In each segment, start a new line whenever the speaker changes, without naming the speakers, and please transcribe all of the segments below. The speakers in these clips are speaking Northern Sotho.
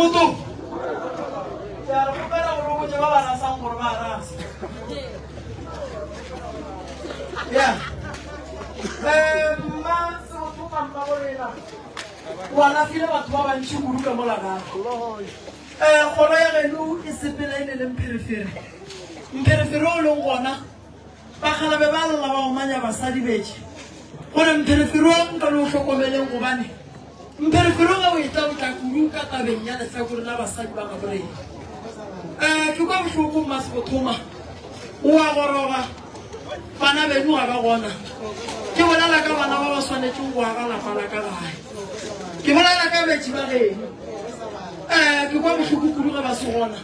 Motho ke a re kgopela gore o botse ba ba rasang gore ba rasa. Ya. Mma Serothoma mma borena o alafile batho ba bantši kudu ka mo lagago. Kgoro ya geno e sepela e ne le mpherefere. Mpherefere o leng gona Bakgalabe ba lla ba omanya basadi betše gore mpherefere o nka le o hlokomeleng gobane mpherefere ge o etla o tla kudu ka tabeng ya lehlakore la basadi ba gabo rena. Um ke kwa bohloko mmasebothoma o a goroga bana beno ga ba gona. Ke bolela ka bana ba ba swanetšeng go aga lapa la ka gae. Ke bolela ka betši ba geno. Um ke kwa bohloko kudu ge ba se gona.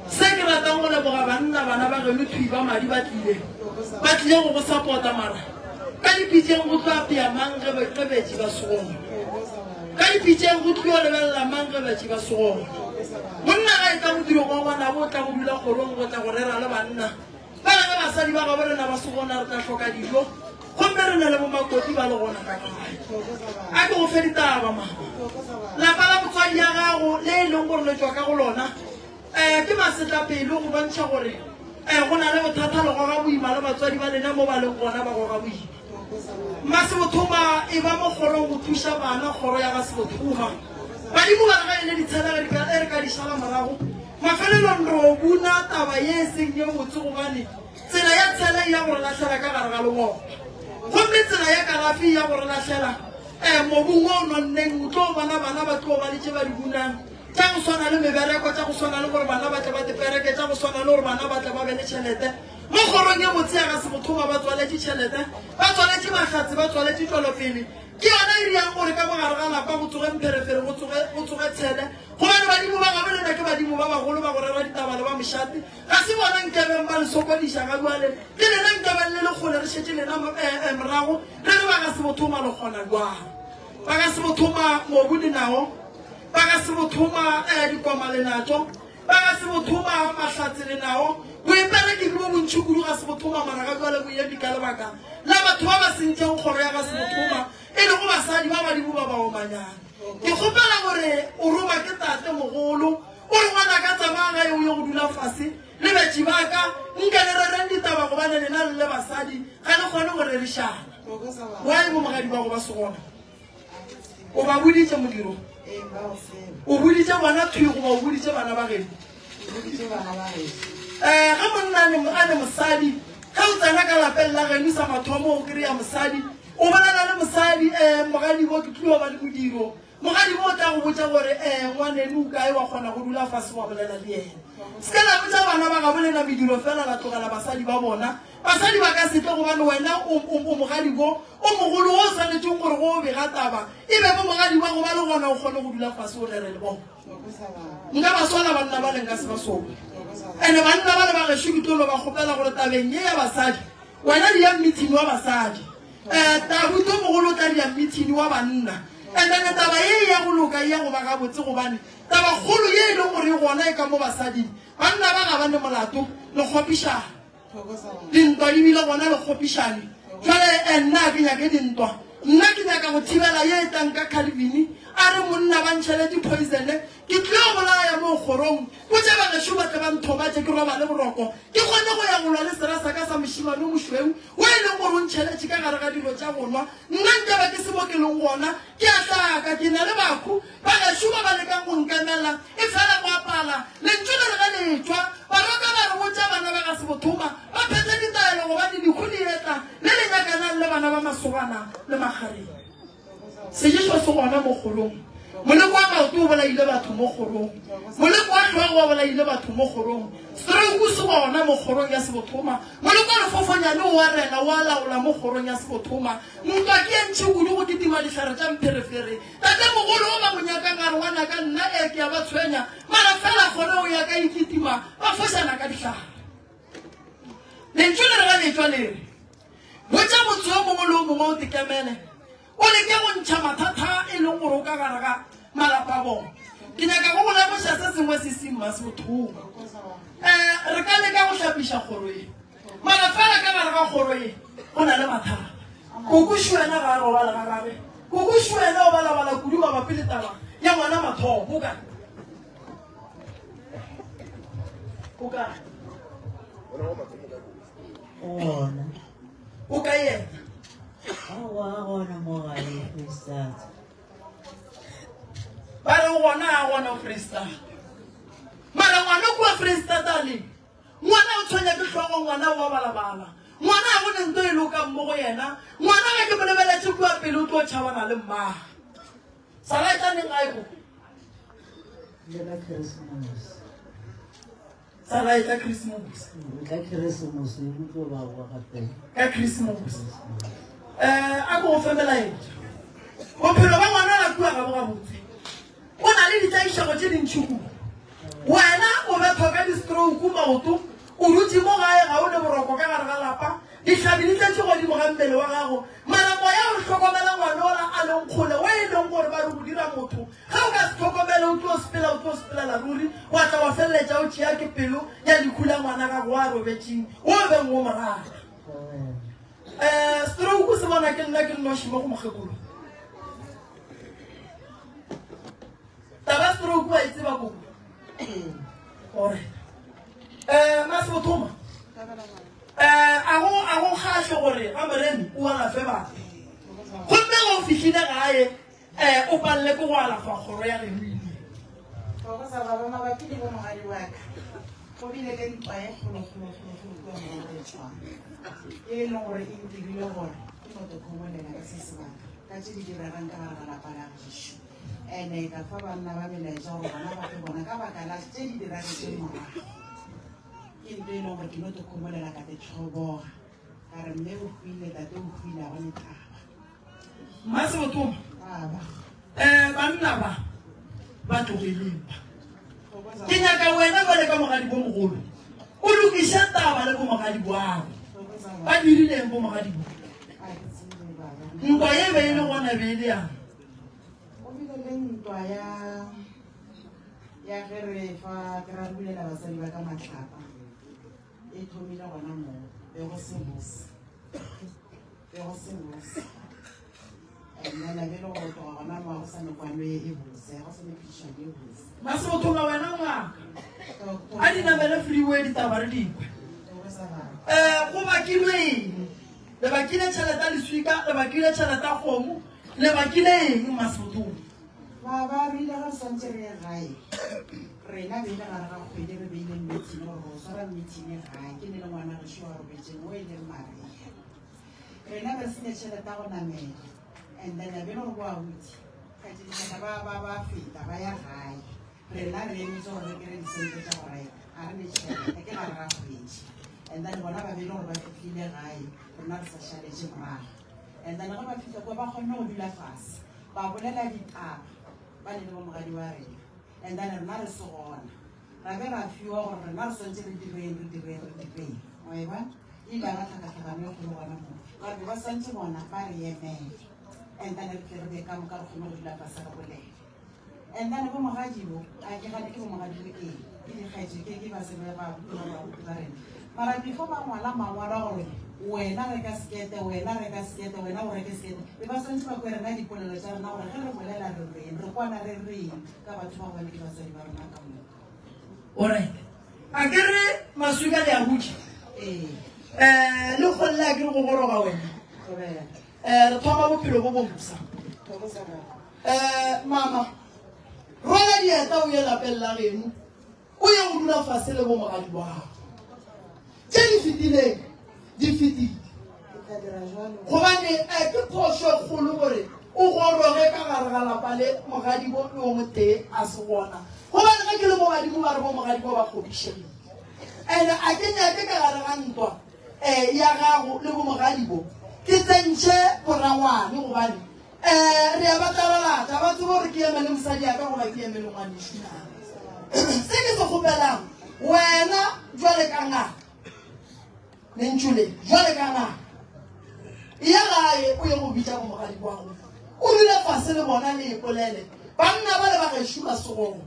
Se ke ratang go leboga banna bana ba geno thwi ba madi ba tlile ba tlile go go sapota mara ka dipitšeng go tlo apea mang ge ge betši ba se gona ka dipitšeng go tlio lebelela mang ge betši ba se gona monna ga e tla modirong wa ngwanabo o tla go dula kgorong go tla go rera le banna Bjale ge basadi ba gabo rena ba se gona, re tla hloka dijo, gomme re na le bomakoti ba le gona ka gae. A ke go fe ditaba, mama. Lapa la motswadi ya gago le e leng gore le tšwa ka go lona, um ke masetlapelo go bontšha gore um go na le bothata le goga boima le batswadi ba lena mo ba leng gona ba goga boima. Mmasebothoma e ba mo kgorong go thuša bana kgoro ya ga Sebothoma. Badimo ba re ga e le ditshela ge re ka di šala morago, Mafelelong ro buna taba ye e seng ye botse gobane tsela ya tshele e ya go re lahlela ka gare ga lengopa gomme tsela ya kalafi e ya go re lahlela um mobung wo o nonneng. O tlo bona bana ba tlo ba le tše ba di bunang tša go swana le mebereko, tša go swana le gore bana ba tle ba tepereke, tša go swana le gore bana ba tle ba be le tšhelete. Mo kgorong ye botse ya ga Sebothoma ba tswaletše tšhelete, ba tswaletše mahlatse, ba tswaletše tšwelopele. Ke yona e riang gore ka mo gare ga lapa go tsoge mpherefere, go tsoge, go tsoge tshele. Gobane badimo ba gabo lena ke badimo ba bagolo ba go rera ditaba le ba mošate, ga se bona nkabeng ba le sokodiša ga bjale, ke lena nkabeng le le kgole, re šetše lena morago, re re ba ga Sebothoma le kgona bjang? Ba ga Sebothoma mobu le nao, ba ga Sebothoma dikoma le natšo, ba ga Sebothoma mahlatse le nao, boipereki ke bo bontši kudu ga Sebothoma, mara ga bjale bo eme ka lebaka la batho ba ba sentšeng kgoro ya ga Sebothoma, e lego basadi ba badimo ba ba omanyang. Ke kgopela gore o roma ke tate mogolo, o re ngwanaka tsamaya gae o ye go dula fase le betši ba ka, nke le rereng ditaba gobane lena le le basadi ga le kgone go rerišana. Why bomogadi ba go ba se gona? O ba boditše modiro? O boditše bona thwi goba o boditše bana ba geno? Um ge monna a ne mosadi, ge o tsena ka lapeng la geno sa mathomo o kry-a mosadi, O bolela le mosadi, Ee, mogadibo, ke tlilo ba le modiro. Mogadibo o tla go botša gore, Ee, ngwaneno o kae, wa kgona go dula fase wa bolela le yena. Se ke la botša bana ba gabo lena mediro fela la tlogela basadi ba bona. Basadi ba ka se tle gobane wena o, o, o mogadibo o mogolo wo o swanetšeng gore go o bega taba e be bo mogadi ba go ba le gona o kgone go dula fase o rere le bona. Nka ba sola banna bale nka se ba sole. Ene banna bale ba gešo ke tlo no ba kgopela gore tabeng ye ya basadi Wena dia mmithini wa basadi. Eh, Tabuto mogolo o tla dia mmithini wa banna. And then taba ye e ya go loka e ya go ba gabotse gobane taba kgolo ye e leng gore e gona e ka mo basading. Banna ba ga ba ne molato, le kgopišana. Dintwa di bile gona le kgopišane. Jwale eh, nna ga ke nyake dintwa. Nna ke nyaka go thibela ye e tlang ka Calvin a re monna ba ntšhele di-poison ke tlilo bolaya moo kgorong. Botša bagešo ba tle ba nthobatše ke robale boroko ke kgone go ya go lwa le sera sa ka. mošweu wo e leng gore o ntšheletše ka gare ga dilo tša go nwa. Nna nka ba ke se mo ke leng gona, ke a hlaka, ke na le bakhu ba gešo ba ba lekang go nkemela, efela go a pala. Lentšu le re ge le etšwa, Baroka ba re botša bana ba ga Sebothoma ba phethe ditaelo gobane dikhu di etla le le nyakanang le bana ba masogana le makgarebe. Seješo se gona mo kgorong. Moleko wa maoto o bolaile batho mo kgorong. Moleko wa hlogo wa bolaile batho mo kgorong. Stroke se gona mo kgorong ya Sebothoma. Moleko wa lefofonyane o a rena o a laola mo kgorong ya Sebothoma. Ntwa ke ye ntši kudu go kitima dihlare tša mpherefere. Tatemogolo o ba mo nyakang a re ngwanaka nna ee ke a ba tshwenya mara fela kgore o ya ka e kitima ba fošana ka dihlare. Lentšu le re ga le tšwa le re botša motse o mongwe le o mongwe o tekemele o leke go ntšha mathata e leng gore o ka gare ga malapa a bona. Ke nyaka go go lemoša se sengwe se se mma se bothoko. Um re ka leka go hlapiša kgoro ye mara fela ka gare ga kgoro ye go na le mathata. Kokoši wena ga a robala ga gage. Kokoši wena o balabala kudu mabapi le taba ya ngwana mathomo. O kae? O kae?
Gona.
O kae yena?
Aowa, gona mo gae, Freistata.
Ba re o gona a gona Freistata. Mara ngwana kua Freistata le Ngwana o tshwenya ke hlogo, ngwana o a balabala. Ngwana ga go ne nto e lokang mo go yena. Ngwana ge ke mo lebeletše kua pele o tlo tšhabana le mmagwe. Sala etla neng gae koko?
Le ka Keresemose.
Sala etla Keresemose.
Tla Keresemose o tlo ba wa gape.
Ka Keresemose. Eh, a ko go fe melaetša. Bophelo ba ngwana la kua ga bo gabotse. O na le ditlaišego tše dintši kudu. Wena o bethwa ka di-stroke maoto, o dutše mo gae ga o ne boroko ka gare ga lapa, dihlabi di tletše godimo ga mmele wa gago, mara moya o hlokomela ngwana ola a leng kgole wo e leng gore ba re go dira motho. Ge o ka se hlokomele o tlo sepela, o tlo sepelela ruri, wa tla wa feleletša o tšea ke pelo ya lehu la ngwana gago wa robetšeng wo o beng o mo rata. Um stroke se bona ke nna ke nnoši mo go mokgekolo. Taba stroke wa e tseba koko? Gore um Masebothoma um a go a go kgahle gore ga Moremi o alafe batho gomme ge o fihlile gae um o palele ke go alafa kgoro ya geno ile.
Thokoza baba mabapi le bomogadi wa ka go bile le ntwa e kgolokgolokgolokgolo kua morago e e leng gore e ntirile gore ke no te khomolela ka se sebaka ka tše di diregang ka gare ga lapa la gešo. Ene ka fa banna ba melaetša gore bona ba fe bona ka baka la tše di diragetšeng morago. Ke nto e leng gore ke no te khomolela ka te tlhoboga ka re mme o hwile, tate o hwile, ga go ne taba.
Mmasebothoma,
Baba.
um banna ba ba tlogeleng ba. Ke nyaka wena bjale ka mogadi bo mogolo o lokiše taba le bomogadi bwabo. Ba dirileng bomogadi bo? Ntwa ye be e le gona be e le yang?
Go bile le ntwa ya ya ge re fa ke ra bulela basadi ba ka matlapa e thomile gona moo be go se bose be go se bose and then a be le gore tloga gona moo ga go sa ne kwano e e bose ga go sa ne phedišano e bose.
Masebothoma wena ngaka a di namele freeway ditaba re dikwe. Um go bakilwe eng? Le bakile tšhelete ya leswika, le bakile tšhelete ya kgomo, le bakile eng Masebothoma?
Baba re ile ge re swantše re ye gae rena be e le gare ga kgwedi re beile meeting gore go swara meeting gae ke ne le ngwana gešo wa robetšeng o e leng Maria. Rena be re sene tšhelete ya go namela and then a be le gore bo abuti kgaetšeditsaka ba ba ba feta ba ya gae rena re emetse gore re kry disente tša go reka ga re ne tšhelete ke gare ga kgwedi and then bona ba be le gore ba fitlhile gae rena re sa šaletše morago and then ge ba fitlha kua ba kgonne go dula fase ba bolela ditaba ba ne le bomogadi wa rena and then rena re se gona Ra be ra fiwa gore rena re swantše re direng, re direng, re direng. Wa e bona? E ile ya ba tlhakatlhakano e kgolo gona moo. Ka gore be ba swantše bona ba re emele. And then re tle re be ka moka re kgone go dula fase re bolele. And then bo mogadibo, a ke gane ke bo mogadibo ee, ke dikgaetšedi, ke ke basadi ba ba ba baruti ba rena. Mara before ba ngwala mangwalo a gore wena reka sekete, wena reka sekete, wena o reke sekete, be ba swantše ba kwe rena dipolelo tša rena gore ge re bolela re reng, re kwana re reng. Ka batho ba gobane ke batswadi ba rena ka moka.
Alright. A ke re maswika le a butša?
Ee.
Um le kgolle a ke re go goroga wena. Um re thoma bophelo bo bompsha. Um mama, rwala dieta o ye lapeng la geno, o ye go dula fase le bomogadi wa gago. Tše di fetileng di fetile. Gobane eh, ke phošo e kgolo gore o goroge ka gare ga lapa le mogadibo le o motee a se gona. Gobane ge ke le mo badimo ba re bo mogadibo ba kgodišegile. Ene a ke nyake ka gare ga ntwa eh, ya gago le bo mogadibo ke tsentšhe borangwane gobane eh, re a ba tlabalata ba tsebe gore ke eme le mosadi ya ka goba ke eme le ngwanešu na. Se ke se kgopelang wena jwale ka ngaka Lentšu le, Bjale ka na, eya gae o ye go bitša bomogadi kwago, o dule fase le bona le ipolele. Banna bale ba gešo ba segong.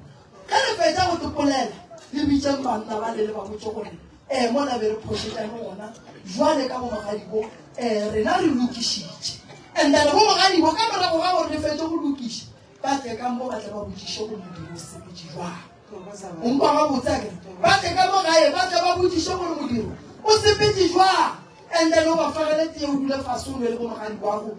Ge le fetša go tepolela, le bitšeng banna bale le ba botše gore, Ee, mola be re phošetšane gona, bjale ka bomogadi bo, ee, rena re lokišitše. And then bomogadi bo, ka morago ga gore le fetše go lokiša, ba tle ka mo ba tle ba botšiše gore modiro o sepetše jwang. O nkwa gabotse a kere? Ba tle ka mo gae ba tle ba botšiše gore modiro o sepetše jwang. And then o ba fagele tee o dule fase o nwe le bomogadi wago. Um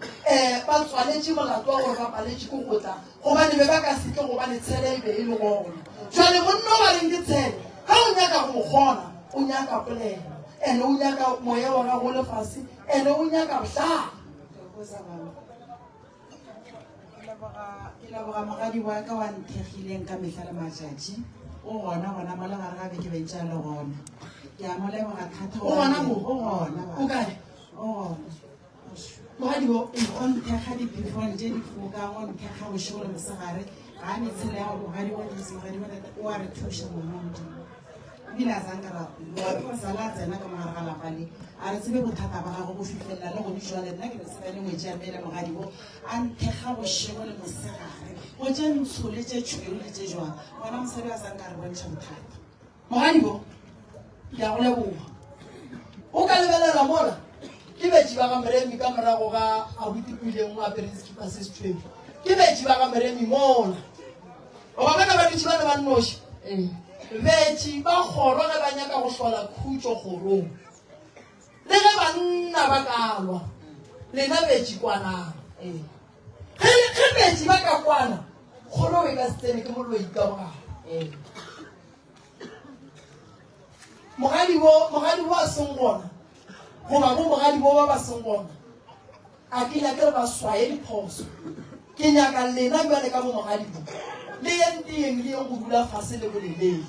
ba tswaletše molato wa gore ba paletše ke go tla gobane be ba ka se tle gobane tshele e be e le gona. Jwale monna o ba reng ke tshele ge o nyaka go mo kgona o nyaka polelo and o nyaka moya wa gago o le fase and o nyaka bohlale.
Ke leboga mogadi wa ka wa nthekgileng ka mehla le matšatši. O gona gona mo le gare ga beke bentše a le gona. Ke a mo leboga thata.
O gona mo?
O gona.
O kae?
O gona.
Mogadi wo?
O nthekga diphefong tše di fokang, o nthekga bošego le mosegare. Ga a ne tshela ya gore mogadi wa Jesu, mogadi wa tate, o a re thuša ngwana wa Modimo. Ebile a sanka ra wa sala a tsena ka mogare ga lapa le a re tsebe bothata ba gagwe go fihlelela le gone jwale nna ke re tsebe le ngwetši ya mele mogadi wo a nthekga bošego le mosegare go tše ntsho le tše tšhweu le tše jwang ngwana mosadi a sanka a re bontšha bothata.
Mogadi wo ke a go leboga. O ka lebelela mola ke betši ba ga Moremi ka morago ga abuti Puleng o apere sekipa se setšhweu. Ke betši ba ga Moremi mola. O ba bona ba dutše ba le ba nnoši. Betši ba kgoro ge ba nyaka go hlola khutšo kgorong. Le ge banna ba ka lwa, lena betši kwanang. Ge, ge betši ba ka kwana, kgoro e ka se tsene ke moloi ka bogare. Mogadibo, mogadibo a seng gona, goba bo mogadibo ba ba seng gona, A ke nyake re ba swaye diphoso. Ke nyaka lena bjale ka bomogadibo le yeng teyeng le yeng go dula fase le boleleng.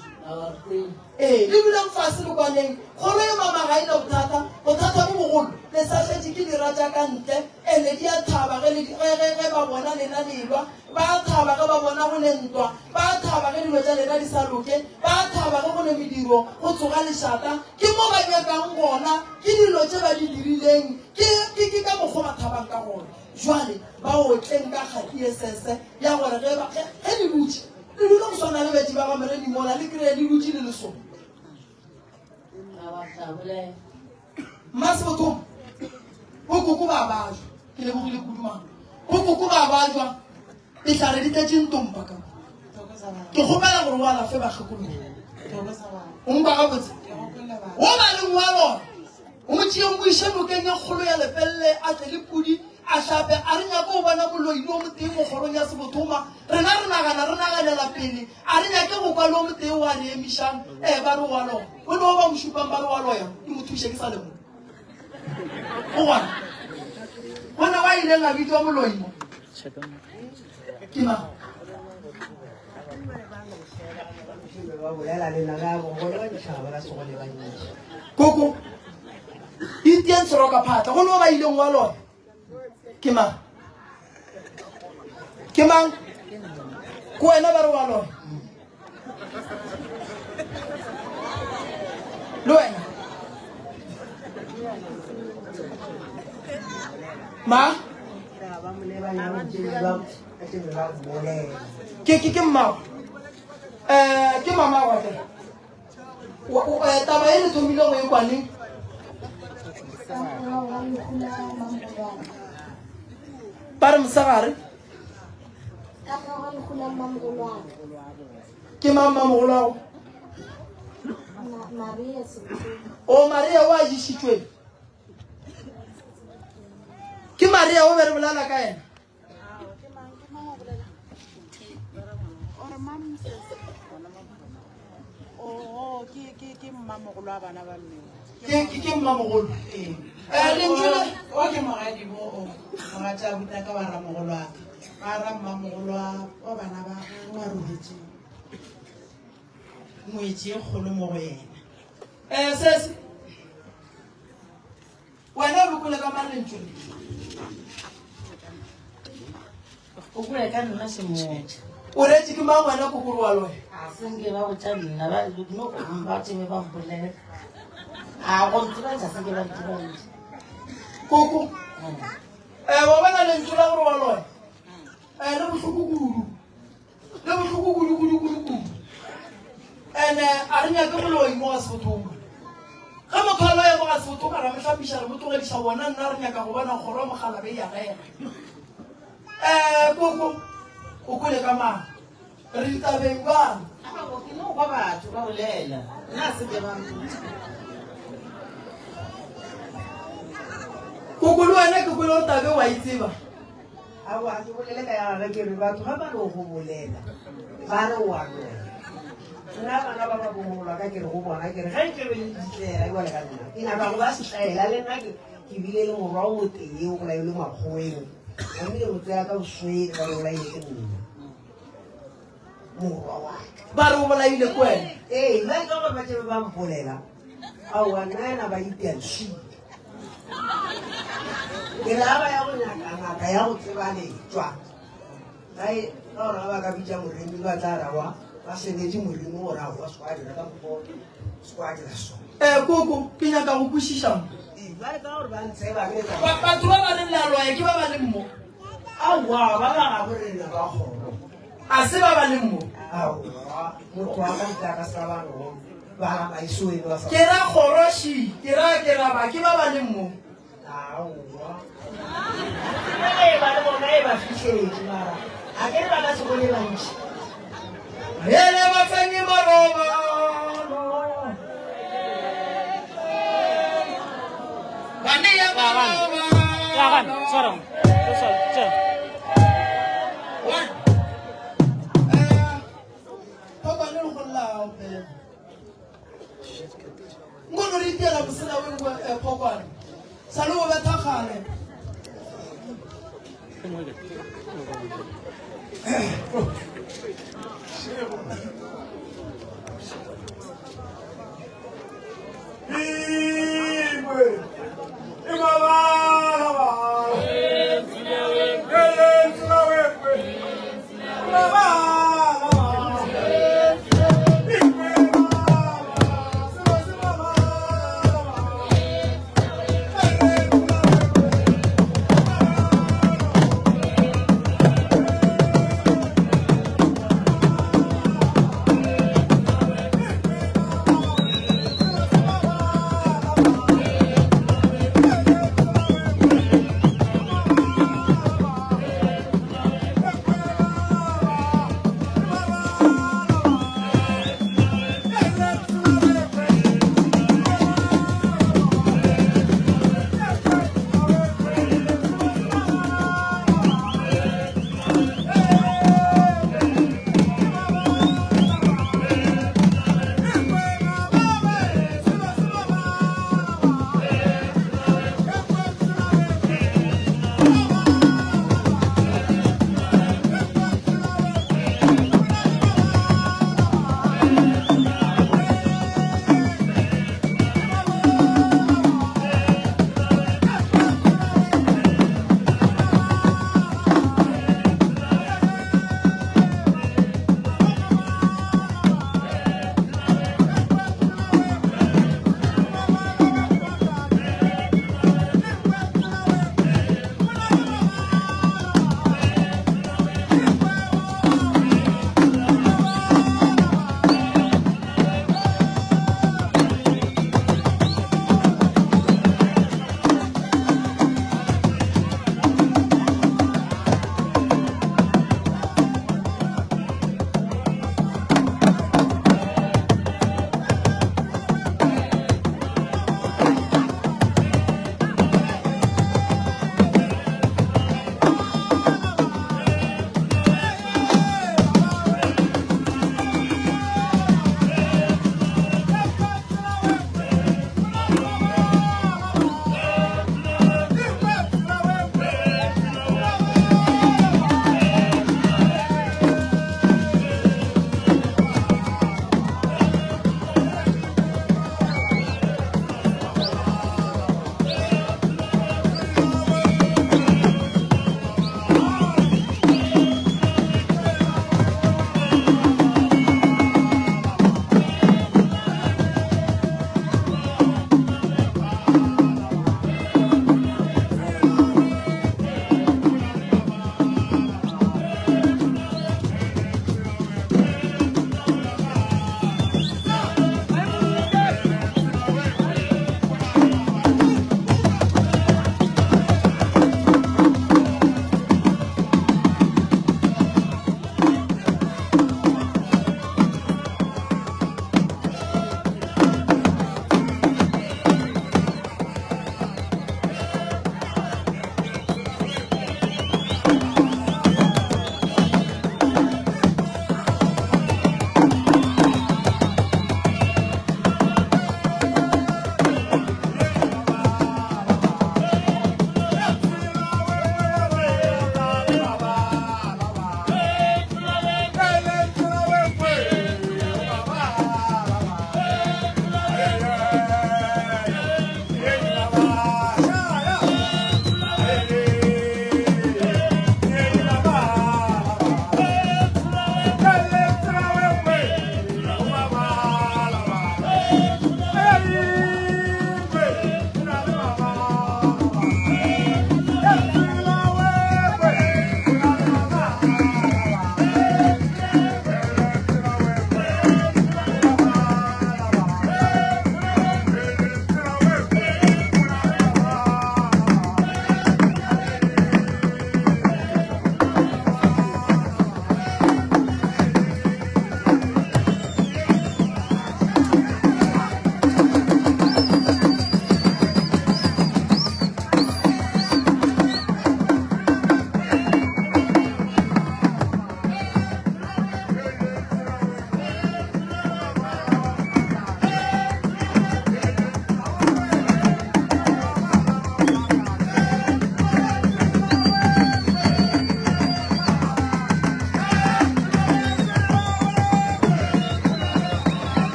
Ee, le duleng fase le kwaneng. Kgoro ye mama ga e na bothata. Bothata bo bogolo le sa šetše ke dira tša ka ntle. Ene di a thaba ge le ge ge ge ba bona lena le elwa. Ba a thaba ge ba bona go ne ntwa. Ba a thaba ge dilo tša lena di sa loke. Ba a thaba ge go ne mediro, go tsoga lešata. Ke mo ba nyakang gona. Ke dilo tše ba di dirileng. Ke, ke, ke ka mokgwa ba thabang ka gona. Jwale ba otleng ka kgati ye sese ya gore ge ba, ge, ge le dutše, le dule go swana le betši ba ga Moreni mola, le kreye le dutše le le so. Mmasebothong, bokoko ba bajwa. Ke lebogile kudu mama. Bokoko ba bajwa, dihlare di tletše ntompa ka mo. Ke kgopela gore o alafe bakgekologo. O nkwa gabotse? Wo ba leng wa lona. O mo tšee o mo iše nokeng e kgolo ya Lepelle, a tle le pudi, a hlape, a re nyake go bona moloi le o motee mo kgorong ya Sebothoma. Rena re nagana, re naganela pele, a re nyake go kwa le o motee o a re emišang. Ee, ba re o a loya. O no ba mo šupang ba re o a loya, ke mo thuše ke sa le mo. O gona. Go ne wa ileng a bitšwa moloi mo. Ke mang? Koko, itieng seroka phatla, go no ba ileng wa lona. Ke mang? Ke mang? Ke wena ba re wa lona. Le wena? Ma? Ke ke ke mmago. Eh ke mama wa ke. Eh, taba e le thomile go e kwaneng. Ba re mosegare. Ke mang mamogolo wa go?
Maria Sekhukhune.
O Maria o a ješitšweng. Ke Maria o be re bolela ka yena. Ke mmamogolo. Eh, lentšu le
O ke mogadibo o mogatša butaka wa ramogolo wa ka ba ra mmamogolo wa bana ba wa robetšeng ngwetši e kgolo mo go yena.
Eh, sesi wena o re kwele ka mang lentšu le?
O kwele ka nna semotša.
O reetše ke mang wena kokoro wa loya?
A se nke ba botša nna ba no ba tšebe ba mpolela. A go ntebatša se ke ba ntebantša.
Koko. Eh, wa bona lentšu la gore wa loya? Eh, le bohloko kudu. Le bohloko kudu kudu kudu kudu. Ene a re nyake moloi mo ga Sebothoma. Ge motho a loya mo ga Sebothoma ra mo hlapiša re mo tlogediša bona nna re nyaka go bona kgoro ya mogalabe e agega. Eh, koko o kwele ka mang? Re ditabeng bjang?
Aowa, ke no kwa batho ba bolela, nna a se ke ba mpotša.
Koko le wena ke kwele gore tabe wa e tseba.
Aowa, ga ke bolele ka ya gagwe, ke re batho ga ba no go bolela ba re wa loya. Nna bana ba ba bomogolo ka ke re go bona ke re ge ke be le ditlela jwale ka nna ke nyaka go ba setlaela le nna ke ke bile le morwa o motee o bolailwe makgoweng gomme ke mo tsaya ka boswele ba re bolaile ke nna morwa wa ka.
Ba re o bolaile ke wena?
Ee, ba ka gore ba tšebe ba mpolela aowa nna ena ba itea lešilo. Ke re ga ba ya go nyaka ngaka ya go tseba letšwa gae ka gore ga ba ka bitša moremi ba tla ra wa ba sebetše moremi gore aowa se wa dira ka mokgwa se wa dira so.
Eh, koko, ke nyaka go kwešiša mo.
Ee, bjale ka gore ba ntseba ke tla.
Ba, batho ba ba reng le a loya ke ba ba leng mo?
Aowa, ba ba gabo rena ba kgoro.
A se ba ba leng mo?
Aowa, motho wa ka ntle a ka se ka ba no ba ba iso e ba sa.
Ke ra kgoro ši, ke ra ke ra ba ke ba ba leng mo.
Aowa. Bjale ba le bona e ba fihletše mara a ke re ba ka se bone bantši.
Ele ba fenye marobalo. Bane ya marobalo. One. Eh, Thokwane le go lla opela. Nkono re itiela mosela we ngwe eh, Phokwane. Sa le go betha kgale.
Ingwe, imabalabala. Elensila wengwe, imabalabala. Ingwe mama, selo semabalabala. Elensila wengwe,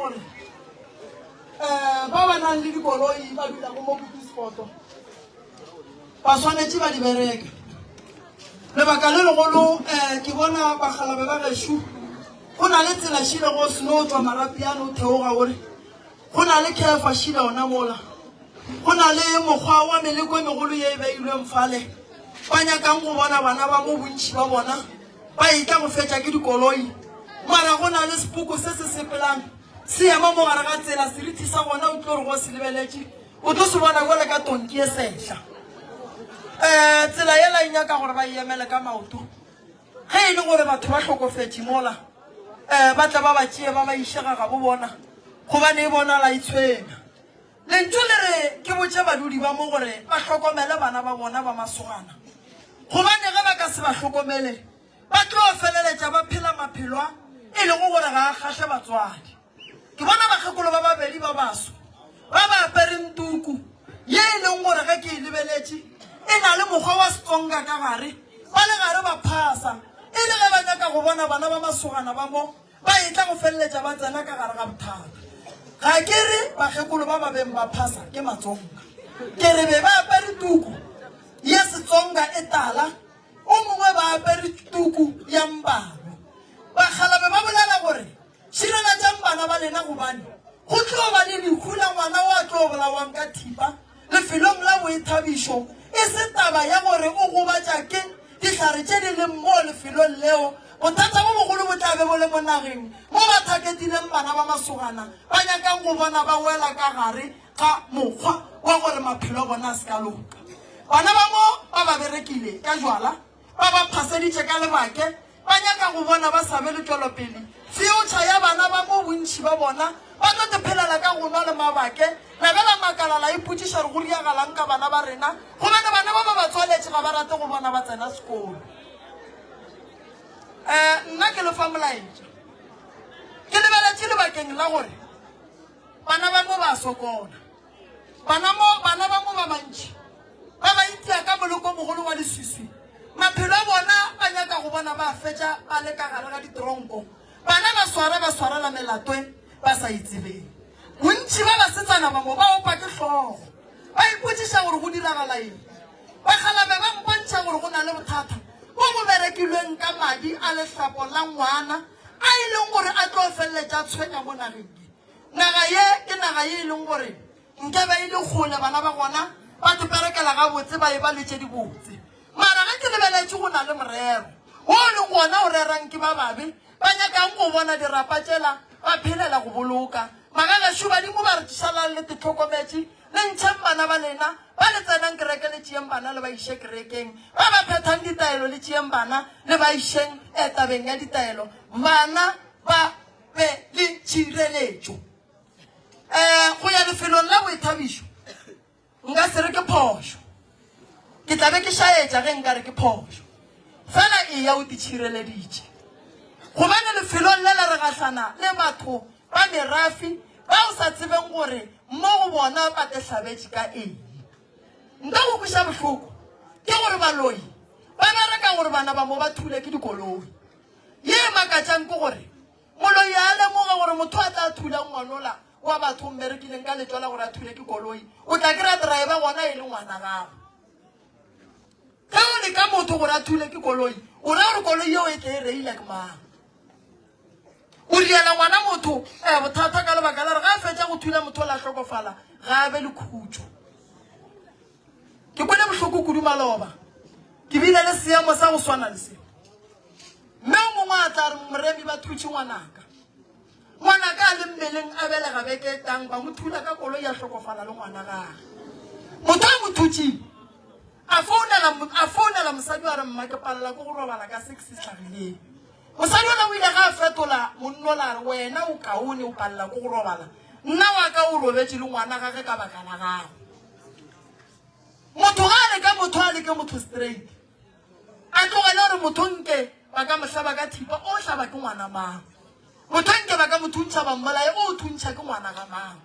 gore um ba ba nang le dikoloi ba dulago mo Koekoespoort ba swanetše ba di bereka. Lebaka le legolo um ke bona bakgalabe ba gešo go na le tsela šile go seno tšwa Marapiane o theoga gore go na le kefa šile ona mola go na le mokgwa wa meleko e megolo ye e beilweng fale ba nyakang go bona bana ba mo bontši ba bona ba etla go fetša ke dikoloi mara go na le sepoko se se sepelang se ema mo gare ga tsela serithi sa gona o tlo re go se lebeletše o tlo se bona jale ka tonki e sehla um tsela yela e nyaka gore ba e emele ka maoto ge e le gore batho ba hlokofetše mola um ba tla ba ba tšee ba ba iše ga gabo bona gobane e bonala e tshwenya Lentšu le re ke botše badudi ba mo gore ba hlokomele bana ba bona ba masogana, gobane ge ba ka se ba hlokomele, ba tlo feleletša ba phela maphelo a e lego gore ga a kgahle batswadi. Ke bona bakgekolo ba babedi ba baso ba ba apereng tuku ye e leng gore ge ke e lebeletše e na le mokgwa wa Setsonga ka gare, ba le gare ba phasa e le ge ba nyaka go bona bana ba masogana ba mo Ba etla go feleletša ba tsena ka gare ga bothata. Ga ke re bakgekolo ba ba beng ba phasa ke Matsonga. Ke re be ba apere tuku ya Setsonga e tala, o mongwe ba apere tuku ya mbalo. Bakgalabe ba bolela gore, Šireletšang bana ba lena gobane go tlo ba le lehu la ngwana o a tlo bolawang ka thipa lefelong la boithabišo, e se taba ya gore o gobatša ke dihlare tše di leng moo lefelong leo. Bothata bo bogolo bo tla be bo le mo nageng mo ba thaketileng bana ba masogana ba nyakang go bona ba wela ka gare ga mokgwa wa gore maphelo a bona a se ka loka. Bana ba mo ba ba berekile ka jwala, ba ba phaseditše ka lebake, ba nyaka go bona ba sa be le tšwelopele. Future ya bana ba mo bontši ba bona ba tlo te phelela ka go nwa le mabake. La be la makala la ipotšiša gore go riagalang ka bana ba rena, gobane bana ba ba ba tswaletše ga ba rate go bona ba tsena sekolo. Um nna ke le fa molaetša, ke lebeletše lebakeng la gore bana ba mo ba sokola. Bana mo, bana ba mo ba bantši ba ba itia ka moloko mogolo wa leswiswi. Maphelo a bona ba nyaka go bona ba fetša ba le ka gare ga ditronko. Bana ba swara ba swarela melato e ba sa e tsebeng. Bontši ba basetsana ba mo ba opa ke hlogo. Ba ipotšiša gore go diragala eng. Bakgalabe ba mpontšha gore go na le bothata bo bo berekilweng ka madi a lehlapo la ngwana a e leng gore a tlo feleletša a tshwenya mo nageng ye. Naga ye ke naga ye e leng gore nke be e le kgole bana ba gona ba teperekela gabotse ba eba le tše dibotse. Mara ge ke lebeletše go na le morero wo o leng gona o rerang ke ba babe ba nyakang go bona dirapa tšela ba phelela go boloka. Magagešo badimo ba re šalang le tetlhokometše le ntšheng bana ba lena ba le tsenang kereke le tšeeng bana le ba iše kerekeng ba ba phethang ditaelo le tšeeng bana le ba išeng eh, tabeng ya ditaelo bana ba be le tšhireletšo. Um go ya lefelong la boithabišo nka se re ke phošo, ke tla be ke šaetša ge nka re ke phošo. Fela eya o titšhireleditše, gobane lefelong le la re gahlana le batho ba merafi ba o sa tsebeng gore mo go bona ba te hlabetše ka eng. Nka go kweša bohloko ke gore baloi ba bereka gore bana ba mo ba thule ke dikoloi. Ye e makatšang ke gore moloi a lemoga gore motho a tla thula ngwanola wa batho o mmerekileng ka letšwa la gore a thule ke koloi, o tla kry-a driver gona e le ngwana gago. Ge o leka motho gore a thule ke koloi, o ra gore koloi yeo e tle e reila ke mang? O riela ngwana motho eh, bothata ka lebaka la gore ga a fetša go thula motho o la hlokofala, ga a be le khutšo. Ke kwele bohloko kudu maloba. Ke bile le seemo sa go swana le se. Mme o mongwe a tla re Moremi ba thutše ngwanaka. Ngwanaka a le mmeleng a belega beke e tang ba mo thula ka koloi ya hlokofala le ngwana gage. Motho a mo thutšeng a founela a founela mosadi wa re mma ke palela ke go robala ka se ke se hlagileng. Mosadi ola o ile ga a fetola monnola a re wena o kaone o palela ke go robala nna wa ka o robetše le ngwana gage ka baka la gago. Motho ga a leka motho a leke motho straight. A tlogele gore motho nke ba ka mo hlaba ka thipa o hlaba ke ngwana mang. Motho nke ba ka mo thuntšha ba mmolaye o thuntšha ke ngwana ga mang.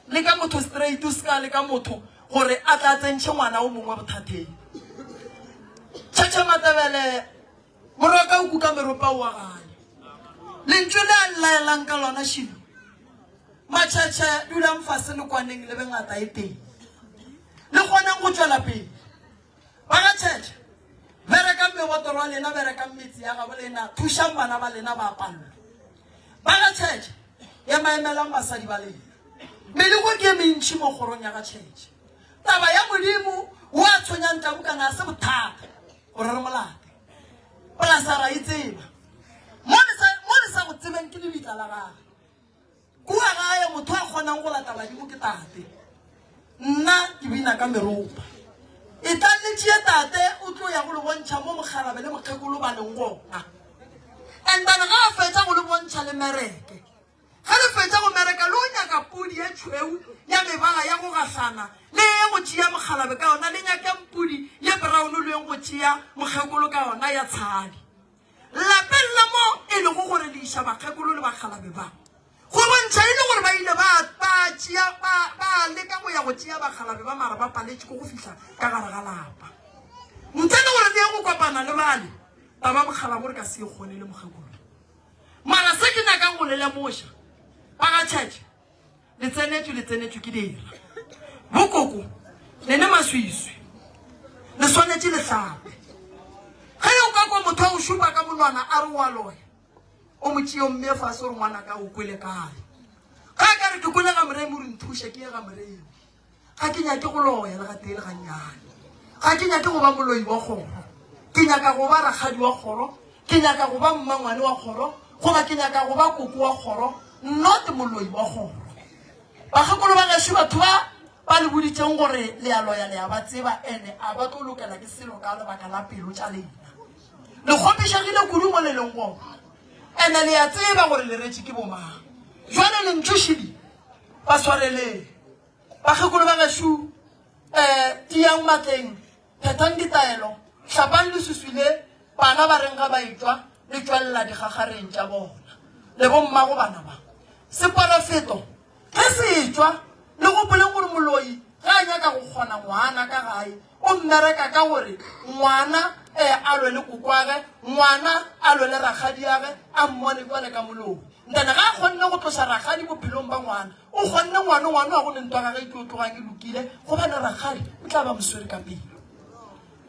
Leka motho straight o se ka leka motho gore a tla tsentšhe ngwana o mongwe bothateng. Tšhetšhe Matebele Moroka o kuka meropa o wa gae. Lentšu le a llaelang ka lona šilo. Matšhetšhe, dulang fase le kwaneng le be ngata e tee. Le kgoneng go tšwela pele. Ba ga Tšhetšhe, berekang mebotoro ya lena, berekang metse ya gabo lena, thušang bana ba lena ba palelwe. Ba ga Tšhetšhe, emaemelang basadi ba lena. Meleko ke e mentši mo kgorong ya ga Tšhetšhe. Taba ya Modimo o a tshwenyang Tabukana ga se bothata gore re mo late. Polasa ra e tseba. Mo le sa, mo le sa go tsebeng ke lebitla la gage. Kua gae motho a kgonang go lata badimo ke tate. Nna ke bina ka meropa. Etlang le tšee tate o tlo ya go le bontšha mo mokgarabe le mokgekolo ba leng gona. And then ga a fetša go le bontšha le mereke. Ge le fetša go mereka le o nyaka pudi ye tšhweu ya mebala ya go gahlana le ye go tšea mokgalabe ka yona, le nyakeng pudi ye brown le yeng go tšea mokgekolo ka yona ya tshadi. Lapeng la mo e lego gore le iša bakgekolo le bakgalabe ba, go bontšha e le gore ba ile ba, ba tšea, ba, ba leka go ya go tšea bakgalabe ba mara ba paletše ke go fihla ka gare ga lapa. Ntle le gore le ye go kopana le bale, taba mokgalabo re ka se e kgone le mokgekolo. Mara se ke nyakang go le lemoša, ba ga Church, Le tsenetšwe, le tsenetšwe ke dira. Bokoko, le ne maswiswi. Le swanetše le hlape. Ge o ka kwa motho a o šupa ka monwana a re o a loya, o mo tšee o mmee fase o re ngwanaka o kwele kae. Ge a ka re ke kwele ga Moremi o re nthuše ke ye ga Moremi. Ga ke nyake go loya le gatee le gannyane. Ga ke nyake go ba moloi wa kgoro. Ke nyaka go ba rakgadi wa kgoro. Ke nyaka go ba mmangwane wa kgoro. Goba ke nyaka go ba koko wa kgoro, not moloi wa kgoro. Bakgekolo ba gešo, batho ba ba le boditšeng gore le a loya le a ba tseba, ene a ba tlo lokela ke selo ka lebaka la pelo tša lena. Le kgopišegile kudu mo le leng gona, ene le a tseba gore le retše ke bomang. Jwale lentšu šidi, ba swareleng. Bakgekolo ba gešo, um tiang matleng, phethang ditaelo, hlapang leswiswi le bana ba reng ga ba etšwa le tšwelela digagareng tša bona le bommago bana ba. Seporofeto ge se etšwa, le gopoleng gore moloi ge a nyaka go kgona ngwana ka gae, o mmereka ka gore ngwana um a lwe le kokwage, ngwana a lwe le rakgadiage, a mmone bjale ka moloi. Ntene ge a kgonne go tloša rakgadi bophelong ba ngwana, O kgonne ngwano, ngwano wa go ne ntwa gage e tlo tlogang e lokile, gobane rakgadi o tla ba moswere ka pelo.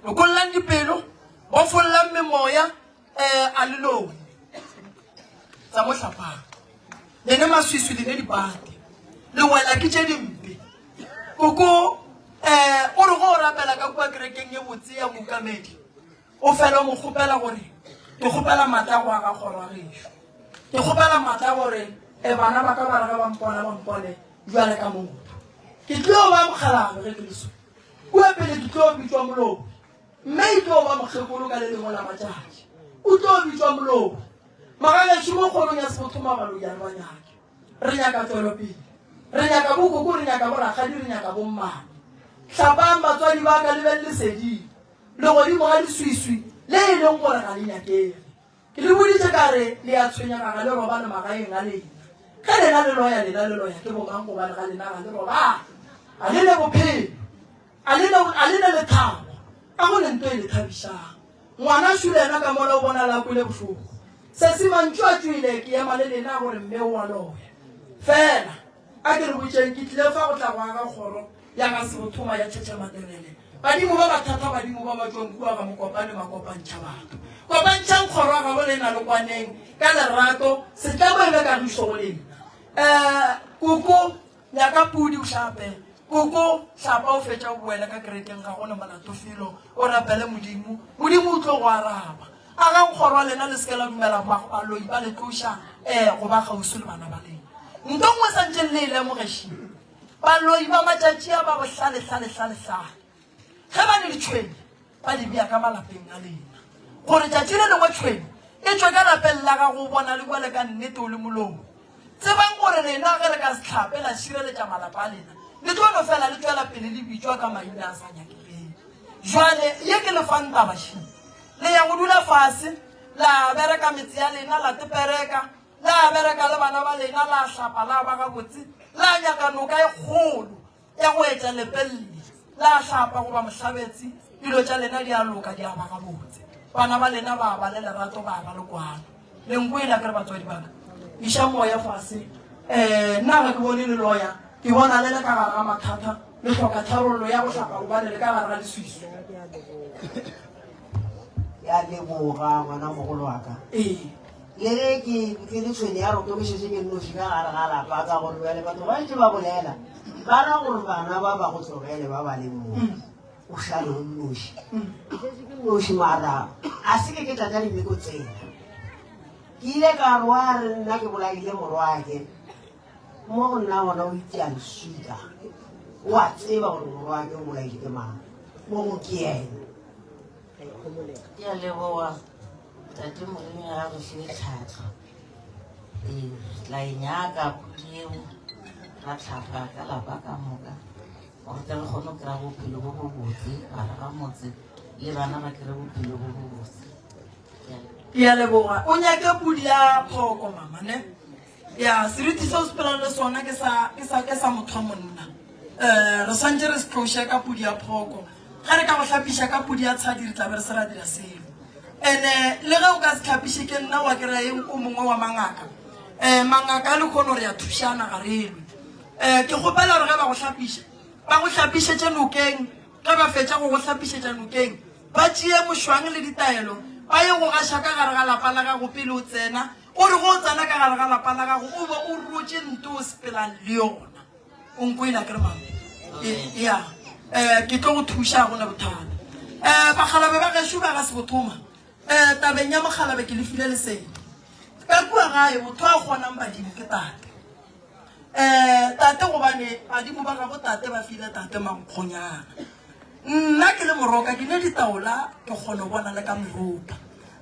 Lokollang dipelo, bofollang memoya, um a le lone tsa mo hlapang. Le ne maswiswi, le ne dipate, le wela ke tše dimpe. Koko um o re go o rapela ka kua kerekeng ye botse ya mookamedi, O fele o mo kgopela gore, Ke kgopela matla a go aga kgoro ya gešo. Ke kgopela matla a gore e bana ba ka ba re ge ba mpona ba mpone bjale ka motho. Ke tlo ba mokgalabje ge ke le so. Kua pele ke tlo bitšwa moloi. Mme e tlo ba mokgekolo ka le lengwe la matšatši. O tlo bitšwa moloi. Magagešo mo kgorong ya Sebothoma baloi a re ba nyake. Re nyaka tšwelopele. Re nyaka bokoko, re nyaka borakgadi, re nyaka bommane. Hlapang batswadi ba ka le beng leseding. Le godimo ga leswiswi le e leng gore ga le nyakege. Ke le boditše ka re le a tshwenyega ga le robale magaeng a lena. Ge lena le loya, lena le loya ke bomang gobane ga lena ga le robale. A le ne bophelo, a le ne, a le ne lethabo, ga go ne nto e le thabišang. Ngwana šo le yena ka mola o bonala a kwele bohloko. Sesi mantšu a tšwele, ke ema le lena gore mme o a loya. Fela, a ke re botšeng, ke tlile fa go tla go aga kgoro ya ga Sebothoma ya Tšhetšhe Materele. Badimo ba bathata, badimo ba ba tšwang kua ga Mokopane ba kopantšha batho. Kopantšhang kgoro ya gabo lena le kwaneng ka lerato, setlamo e be kagišo go lena. Um koko, nyaka pudi o hlape. Koko, hlapa o fetša o boele ka kerekeng ga go ne molato felo, o rapele Modimo. Modimo o tlo go araba. Agang kgoro ya lena le se ke la dumela baloi ba le tloša um go ba kgauswi le bana ba lena. Nto nngwe santšeng le e lemoge še. Baloi ba matšatši a ba bohlalehlalehlalehlale. Ge ba le ditšhwene, ba di bea ka malapeng a lena, gore tšatši le lengwe tšhwene e tšwe ka lapeng la gago o bona le bjale ka nnete o le moloi. Tsebang gore lena ge le ka se hlape la šireletša malapa a lena, le tlo no fela le tšwela pele le bitšwa ka maina a sa nyakegeng. Jwale ye ke le fang taba še, le ya go dula fase la bereka metse ya lena, la tepereka, La bereka le bana ba lena, la hlapa, la ba gabotse, la nyaka noka e kgolo ya go etša lepelle, la hlapa goba mohlabetsi, dilo tša lena di a loka, di a ba gabotse. Bana ba lena ba ba le lerato, ba ba le kwano. Le nkwele, a ke re batswadi ba ka, iša moya fase. Um nna ga ke bone le loya, ke bona le le ka gare ga mathata, le hloka tharollo ya go hlapa gobane le ka gare ga leswiswi.
Ke a leboga ngwana mogolo wa ka.
Ee.
Le ge ke ke le tshwene ya roto ke šetše ke nnoši ka gare ga lapa ka gore bjale batho ba ntše ba bolela ba ra gore bana ba ba go tlogele ba ba leng mo o šale o nnoši. Ke šetše ke nnoši mara a se ke ke tlatša dimeko tsela. Ke ile ka re wa re nna ke bolaile morwake mo go nna gona o itia leswika o a tseba gore morwake o bolaile ke mang mo go ke yena.
Ke a leboga tate Modimo ya re file tlhahlo. Ee, re tla e nyaka pudi eo ra tlhapa ka lapa ka moka gore tle re kgone go kry-a bophelo bo bo botse gare ga motse le bana ba kry-e bophelo bo bo botse.
Ke a leboga. O nyake pudi ya phoko mama ne? Ya seriti seo se phelang le sona ke sa ke sa ke sa motho wa monna. Eh re swantse re se tloše ka pudi ya phoko. Ge re ka go hlapiša ka pudi ya tshadi re tla be re se ra dira selo. Ene le ge o ka se hlapiše ke nna wa kry-a o mongwe wa mangaka. Eh mangaka a lekgono re a thušana ga re lwe. Eh ke kgopela gore ge ba go hlapiša ba go hlapišetše nokeng ge ba fetša go go hlapišetša nokeng Ba tšee mošwang le ditaelo, ba ye go gaša ka gare ga lapa la gago pele o tsena. O re ge o tsena ka gare ga lapa la gago o be o rotše nto o sepelang le yona. O nkwele akere mama? Ya, um ke tlo go thuša, ga go na bothata. Um bakgalabe ba gešo ba ga Sebothoma, um tabeng ya mokgalabe ke le file lesedi. Ka kua gae motho a kgonang badimo ke tate. Um tate gobane badimo ba gabo tate ba file tate mankgonyana. Nna ke le moroka ke ne ditaola ke kgona go bona le ka meropa.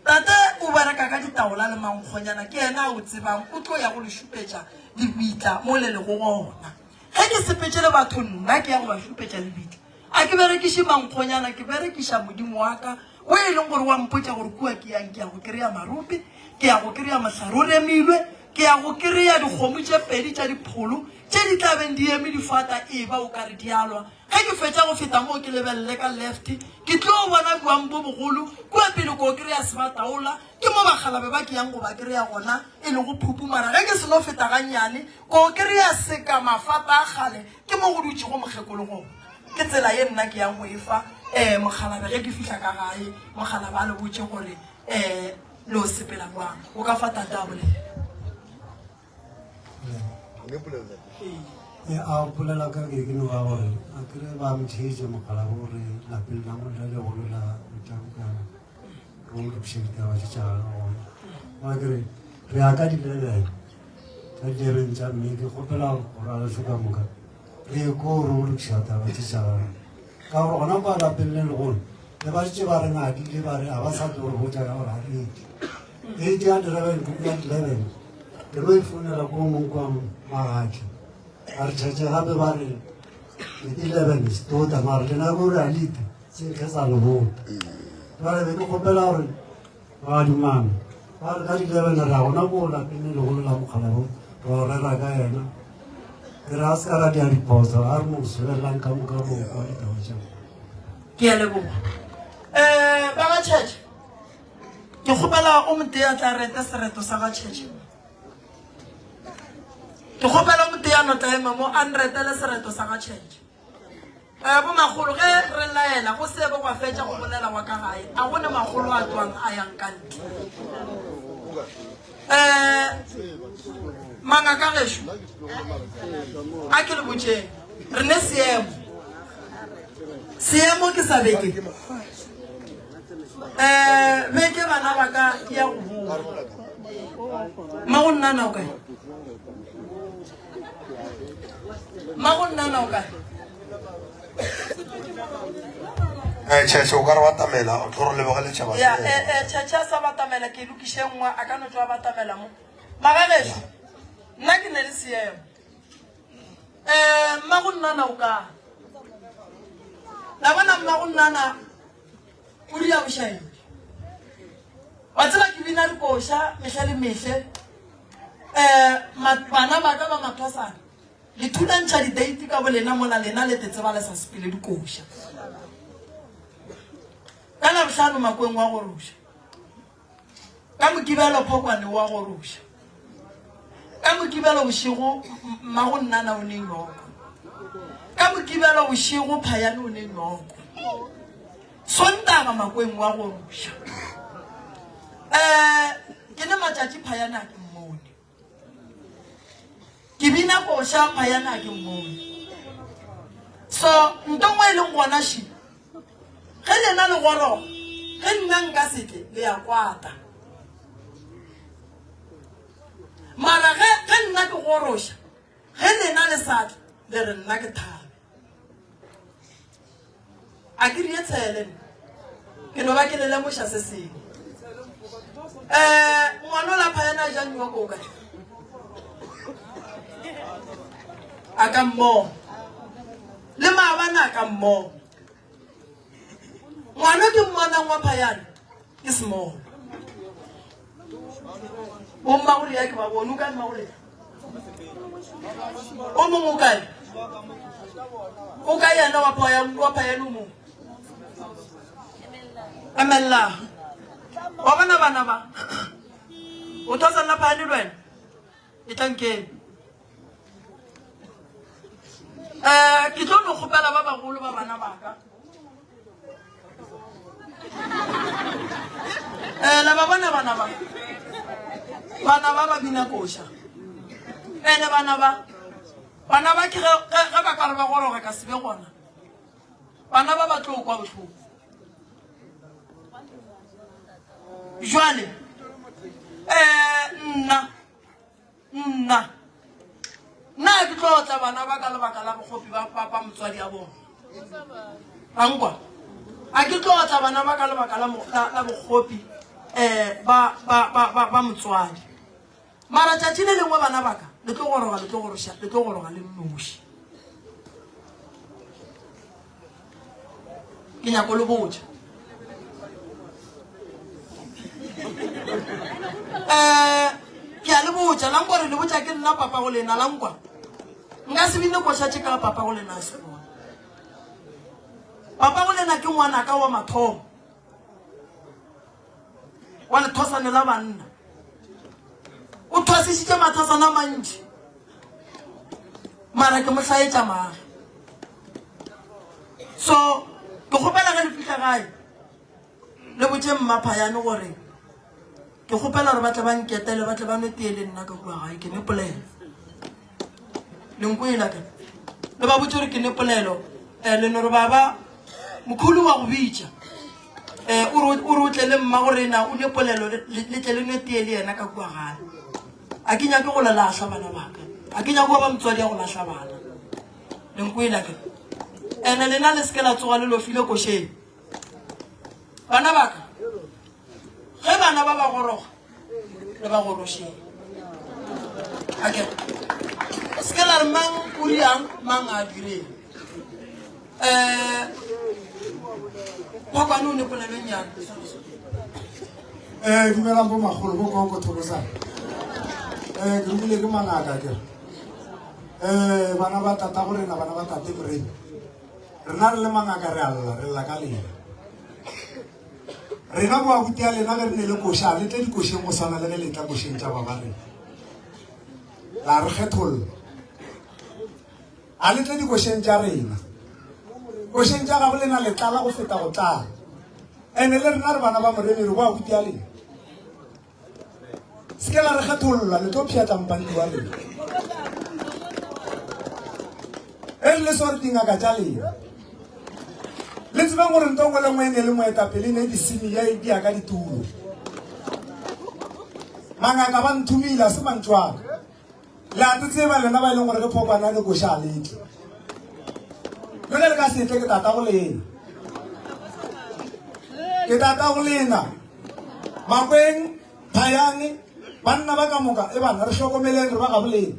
Tate o bereka ka ditaola le mankgonyana ke yena a o tsebang o tlo ya go le šupetša lebitla mo le lego gona. Ge ke sepetše le batho nna ke ya go ba šupetša lebitla. A ke berekiše mankgonyana ke berekiša Modimo wa ka o e leng gore wa mpotša gore kua ke yang ke ya go kry-a marope, ke ya go kry-a mohlare o remilwe, ke ya go kry-a dikgomo tše pedi tša dipholo tše di tla beng di eme difata e ba o ka re di a lwa. Ge ke fetša go feta moo ke lebelele ka left, ke tlo bona bjang bo bogolo kua pele ko kry-a sebataola, ke mo bakgalabe ba ke yang go ba kry-a gona e lego phupu mara ge ke seno feta gannyane ko kry-a seka mafata a kgale ke mo go dutšego mokgekolo gona. Ke tsela ye nna ke yang go e fa um mokgalabe ge ke fihla ka gae, mokgalabe a le botše gore um le o sepela bjang. O ka fa tate a bolela.
E a bolela ka ke ke no ba gore a kere ba mtheetše mogala gore lapeng la mo la legolo la botabukana re o lokiše ditaba tše tša gagwe gona ba kere re ya ka di-eleven ka di-eleven tša mme ke kgopela gore a leso ka moka re ye ko re o lokiša taba tše tša gagwe ka gore gona kwa lapeng le legolo le ba šetše ba re ngadile ba re a ba sa tlo re botša ka gore a re tle eight ya eleven ko ya eleven ke no e founela ko mong kwa magatla a re tšhatše gape ba re 11 setota mare lena ko re a lete se ke sa le bota jale be ke kgopela gore bagadimane ba re ka di-eleven re a gona ko lapeng le legolo la mokgalabo ra o rera ka yena ke re a se ka ra dia diphoso a re mo sebelelang ka moka mo kwa ditaba tša
Ke a leboga. Um ba ga tšhetše ke kgopela o motee a tla rete sereto sa ga tšhetše. Ke kgopela o motee a no tla ema mo a nretele sereto sa ga tšhetše. Um bomakgolo ge re laela go sebe gwa fetša go bolela wa ka gae a go ne makgolo a tswang a yang ka ntle. Um mangaka gešo a ke le botšeng re ne seemo seemo ke sa beke um beke bana ba ka ke ya go boa mmago nnana o kae mmago nnana o kae
Eh, tšhetšhe o ka re batamela o tlo re leboge letšhaba
ya eh, eh, tšhetšhe a sa batamela ke lokiše nngwe a ka no tšwa batamela mo magagešo nna ke ne le seemo um mmago nnana o kae la bona mmago nnana o ria bošaedi wa tseba ke bina dikoša mehle le mehle um bana ba ka ba mathwasana le thulantšha diteiti ka bolena mola lena le tetseba le sa sepele dikoša ka labohlano makweng wa goroša ka mokibelo phokwane wa goroša. Ka Mokibelo bošego mmago Nnana o ne nyoko. Ka Mokibelo bošego Phayane o ne nyoko. Sontaga Makweng wa goroša. Um ke ne matšatši Phayane a ke mmone. Ke bina koša Phayane a ke mmone. So nto ngwe e leng gona še, ge lena le goroga, ge nna nka se tle, le ya kwata. Mara ge, ge nna ke goroša, ge lena le sa tle, le re nna ke thabe. A ke rie tshele nna. Ke no ba ke le lemoša se sengwe. Eh, ngwana o la phayana a ja nyoko o kae? A ka mmona. Le maabane a ka mmona. Ngwana ke mmonang wa phayana ke small. Bommagoleya ke ba bone, o kae mmagoleya? O mongwe o kae? O kae yena wa phayana wa phayana o mongwe? Emella. Wa bona bana ba? O thosa nna phayane le wena? E tla nkeng. Eh, ke tlo no kgopela ba bagolo ba bana ba ka. Eh, la ba bona bana ba. Bana ba ba bina koša. Ene bana ba. Bana ba ke ge ge ba ka re ba goroga ka se be gona. Bana ba ba tlo kwa bohloko. Jwale eh nna Nna, nna ga ke tlo otla bana ba ka lebaka la bokgopi ba papa motswadi a bona. A nkwa? A ke tlo otla bana ba ka lebaka la, la, la bokgopi um ba, ba, ba, ba, ba motswadi. Mara tšatši le lengwe bana ba ka le tlo goroga, le tlo goroša, le tlo goroga le nnoši. Ke nyako le botša. Eh, ke a le botša, la nkwa re le botša ke nna papa go lena, la nkwa. Nka se bine koša tše ka papa go lena a se bona. Papa go lena ke ngwanaka wa mathomo. Wa lethosane la banna. O thwasišitše mathosana a mantši. Mara ke mo hlaetša maga. So, ke kgopela ge le fihla gae, le botše Mmaphayane gore ke kgopela gore ba tle ba nketele, ba tle ba nwe tee le nna ka kua gae. Ke ne polelo. Le nkwela ke? Le ba botše gore ke ne polelo. Eh, le no re baba, mokhulu wa go bitša. Eh, o re, o re o tle le mma go rena, o ne polelo, le, le tle le nwe tee le yena ka kua gae. A ke nyake go le lahla bana ba ka. A ke nyake go ba motswadi ya go lahla bana. Le nkwela ke? Ene lena le seke la tsoga le lofile košeng. Bana ba ka, ge bana ba ba goroga, le ba gorošeng. Ake, seke la re mang o riang, mang a direng. Eh, Phokwane o ne polelo e nnyane.
Eh, dumelang bo magolo bo koko thokozang. Eh, ke romile ke mangaka ke re. Eh, bana ba tata go rena, bana ba tate Moremi. Rena re le mangaka re a lla, re lla ka lena. Rena bo abuti a lena ge re ne le koša, le tle dikošeng go swana le ge le tla košeng tša ba ba rena. La re kgetholla. A le tle dikošeng tša rena. Košeng tša gabo lena le tlala go feta go tlala. Ene le rena re bana ba Moremi re bo abuti a lena. Se ke la re kgetholla, le tlo pšhatla mpanti wa lena. E re le sware dingaka tša lena. Le tsebeng gore nto nngwe le nngwe e ne le moetapele e ne di senior e dia ka ditulo. Mangaka ba nthomile a se mantšu a ka. Le a tseba lena ba e leng gore ge phokwana a le koša a letle. Le ge le ka se tle ke tata go lena. Ke tata go lena. Makweng, Phayane, banna ba ka moka e bana re hlokomeleng re ba gabo lena.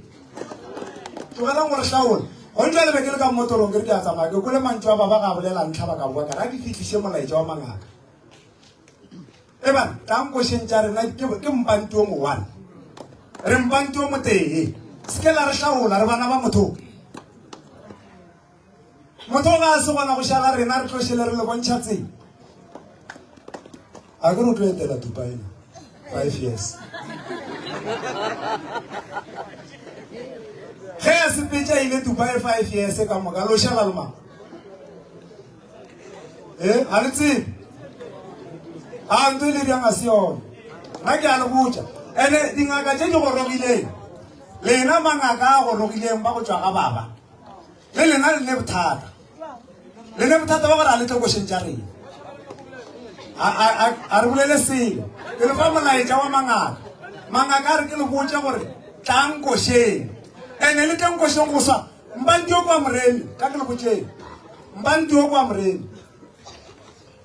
Tlogelang go re hlaola. Gone jwale be ke le ka mmotorong ke re ke a tsamaya ke kwele mantšu a baba ga bolela ntlha ba ka boa ka re a ke fihliše molaetša wa mangaka. Ebang, tlang košeng tša rena, ke, ke mpanti o mo-one. Re mpanti o motee. Se ke la re hlaola, re bana ba motho. Motho ga a se gona go šala rena, re tlo šele re le bontšha tsela. A ke re o tlo etela Dubai na? 5 years.
Ge a sepetše a ile Dubai 5 years ka moka, lo šala le mang? Eh, ga le tsebe. A ntho e le bjang a se yone. Nna ke a le botša. Ene dingaka tše di gorogileng, lena mangaka a gorogileng ba go tšwa ga baba, le lena le ne bothata. Le ne bothata ba gore a le tlo košeng tša rena. A re bolele selo. Ke le fa molaetša wa mangaka. Mangaka a re ke le botše gore tlang košeng. Ene le tleng košeng go swa. Mpanti o kwa moremi, ka ke le botšeng. Mpanti o kwa moremi.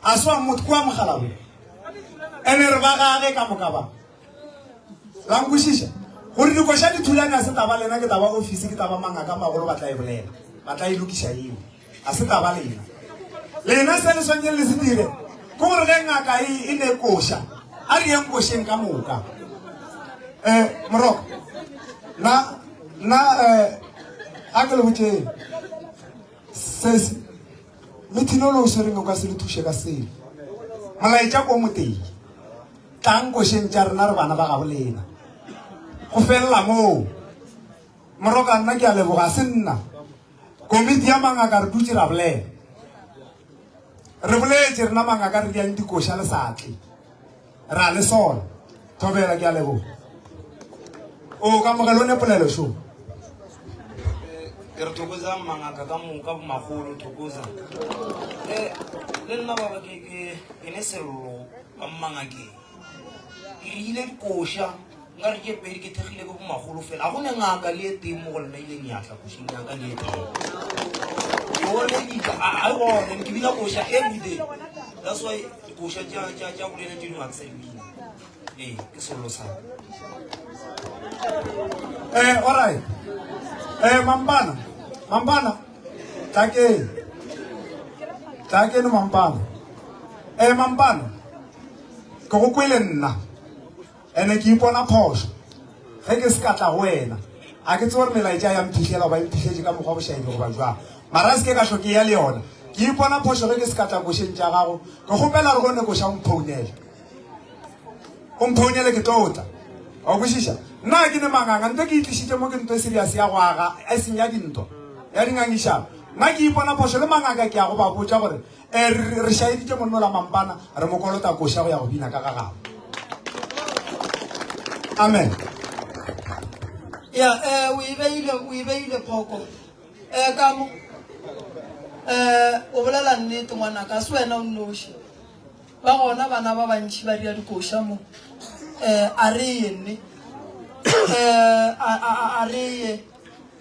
A swa motho kwa mogala bo. Ene re ba gage ka moka ba. La nkwešiša? Gore dikoša di thulane a se taba lena, ke taba ofisi, ke taba mangaka magolo ba tla e bolela. Ba tla e lokiša eo. A se taba lena. Lena se le swanetše le se dire ke gore ge ngaka e, e ne koša, a re yeng košeng ka moka. Eh, Moroko, na, na, eh, a ke le botšeng, se, methinolo o swereng o ka se le thuše ka selo. Molaetša ko motee. Tlang košeng tša rena re bana ba gabo lena. Go felela moo. Moroka nna ke a leboga se nna. Komiti ya mangaka re dutše ra bolela. Re boletše rena mangaka re diang dikoša le sa tle. Ra le sola. Thobela ke a leboga. O kamogelo ne polelo šo.
Ke re thokoza mangaka ka moka bomagolo thokoza. Eh le nna baba ke ke ke ne sello ka mmangakeng. Ke rile dikoša nka re ke pedi ke thekgile ke bomagolo fela a go ne ngaka le e tee mo go lena ileng ya tla košeng ya ka le e tee yone ditla a gone ke bina koša everyday that's why dikoša tša bolela tše dingwe ga ke sa di bina ee ke sello sa
Eh, all right. Eh, Mampana. Mampana. Tlakeng. Tlakeng Mampana. Eh, Mampana. Ke go kwele nna. Ene ke ipona phošo. Ge ke se ka tla go wena. A ke tsebe gore melaetša ya mphihlela goba e mphihletše ka mokgwa bošaedi goba jwang. Mara se ke ka hlo ke ya le yona. Ke ipona phošo ge ke se ka tla košeng tša gago. Ke kgopela gore go ne koša o mphounele. O mphounele ke tlo tla. Wa kwešiša? Nna ga ke ne manganga, nto ke e tlišitše mo ke nto e serious ya go aga, e seng ya dintwa, ya dingangišano. Nna ke ipona phošo le manganga ke ya go ba botša gore e re re šaeditše monnola mampana, re mo kolota koša go ya go bina ka ga gabo. Amen.
Ya, eh, o e beile, o e beile phoko. Eh, ka mo. Eh, o bolela nnete ngwanaka, se wena o nnoši. Ba gona bana ba bantši ba dira dikoša mo. Eh, a re ye nne. Eh, a, a, a, a re ye.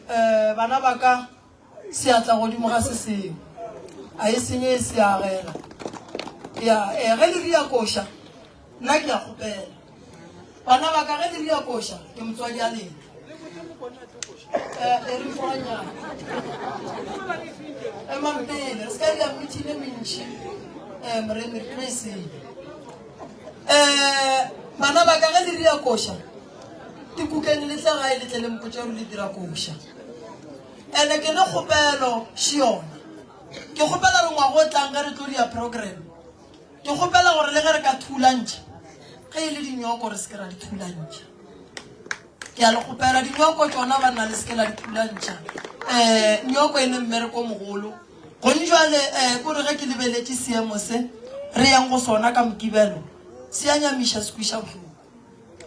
Eh, bana ba ka seatla godimo ga se sengwe. A e senye e se agela. Ya, eh, ge le ria koša, nna ke a kgopela. Bana ba ka ge le ria koša, ke motswadi a lena. Eh, e re foanyana. Emang pele, re se ka dira meeting e mentši. Eh, moremi re tlo e senya. Eh, bana ba ka ge le ria koša, dikukeng le tle gae le tle le mpotše gore le dira koša. Ene ke ne kgopelo še yona. Ke kgopela re ngwago o tlang ge re tlo dia program. Ke kgopela gore le ge re ka thulantšha, ge e le dinyoko re se ke ra di thulantšha. Ke a le kgopela, dinyoko tšona banna le se ke la di thulantšha. Um nyoko e ne mmereko o mogolo. Gone jwale um kore ge ke lebeletše seemo se re yang go sona ka Mokibelo, se a nyamiša, se kweša bohloko.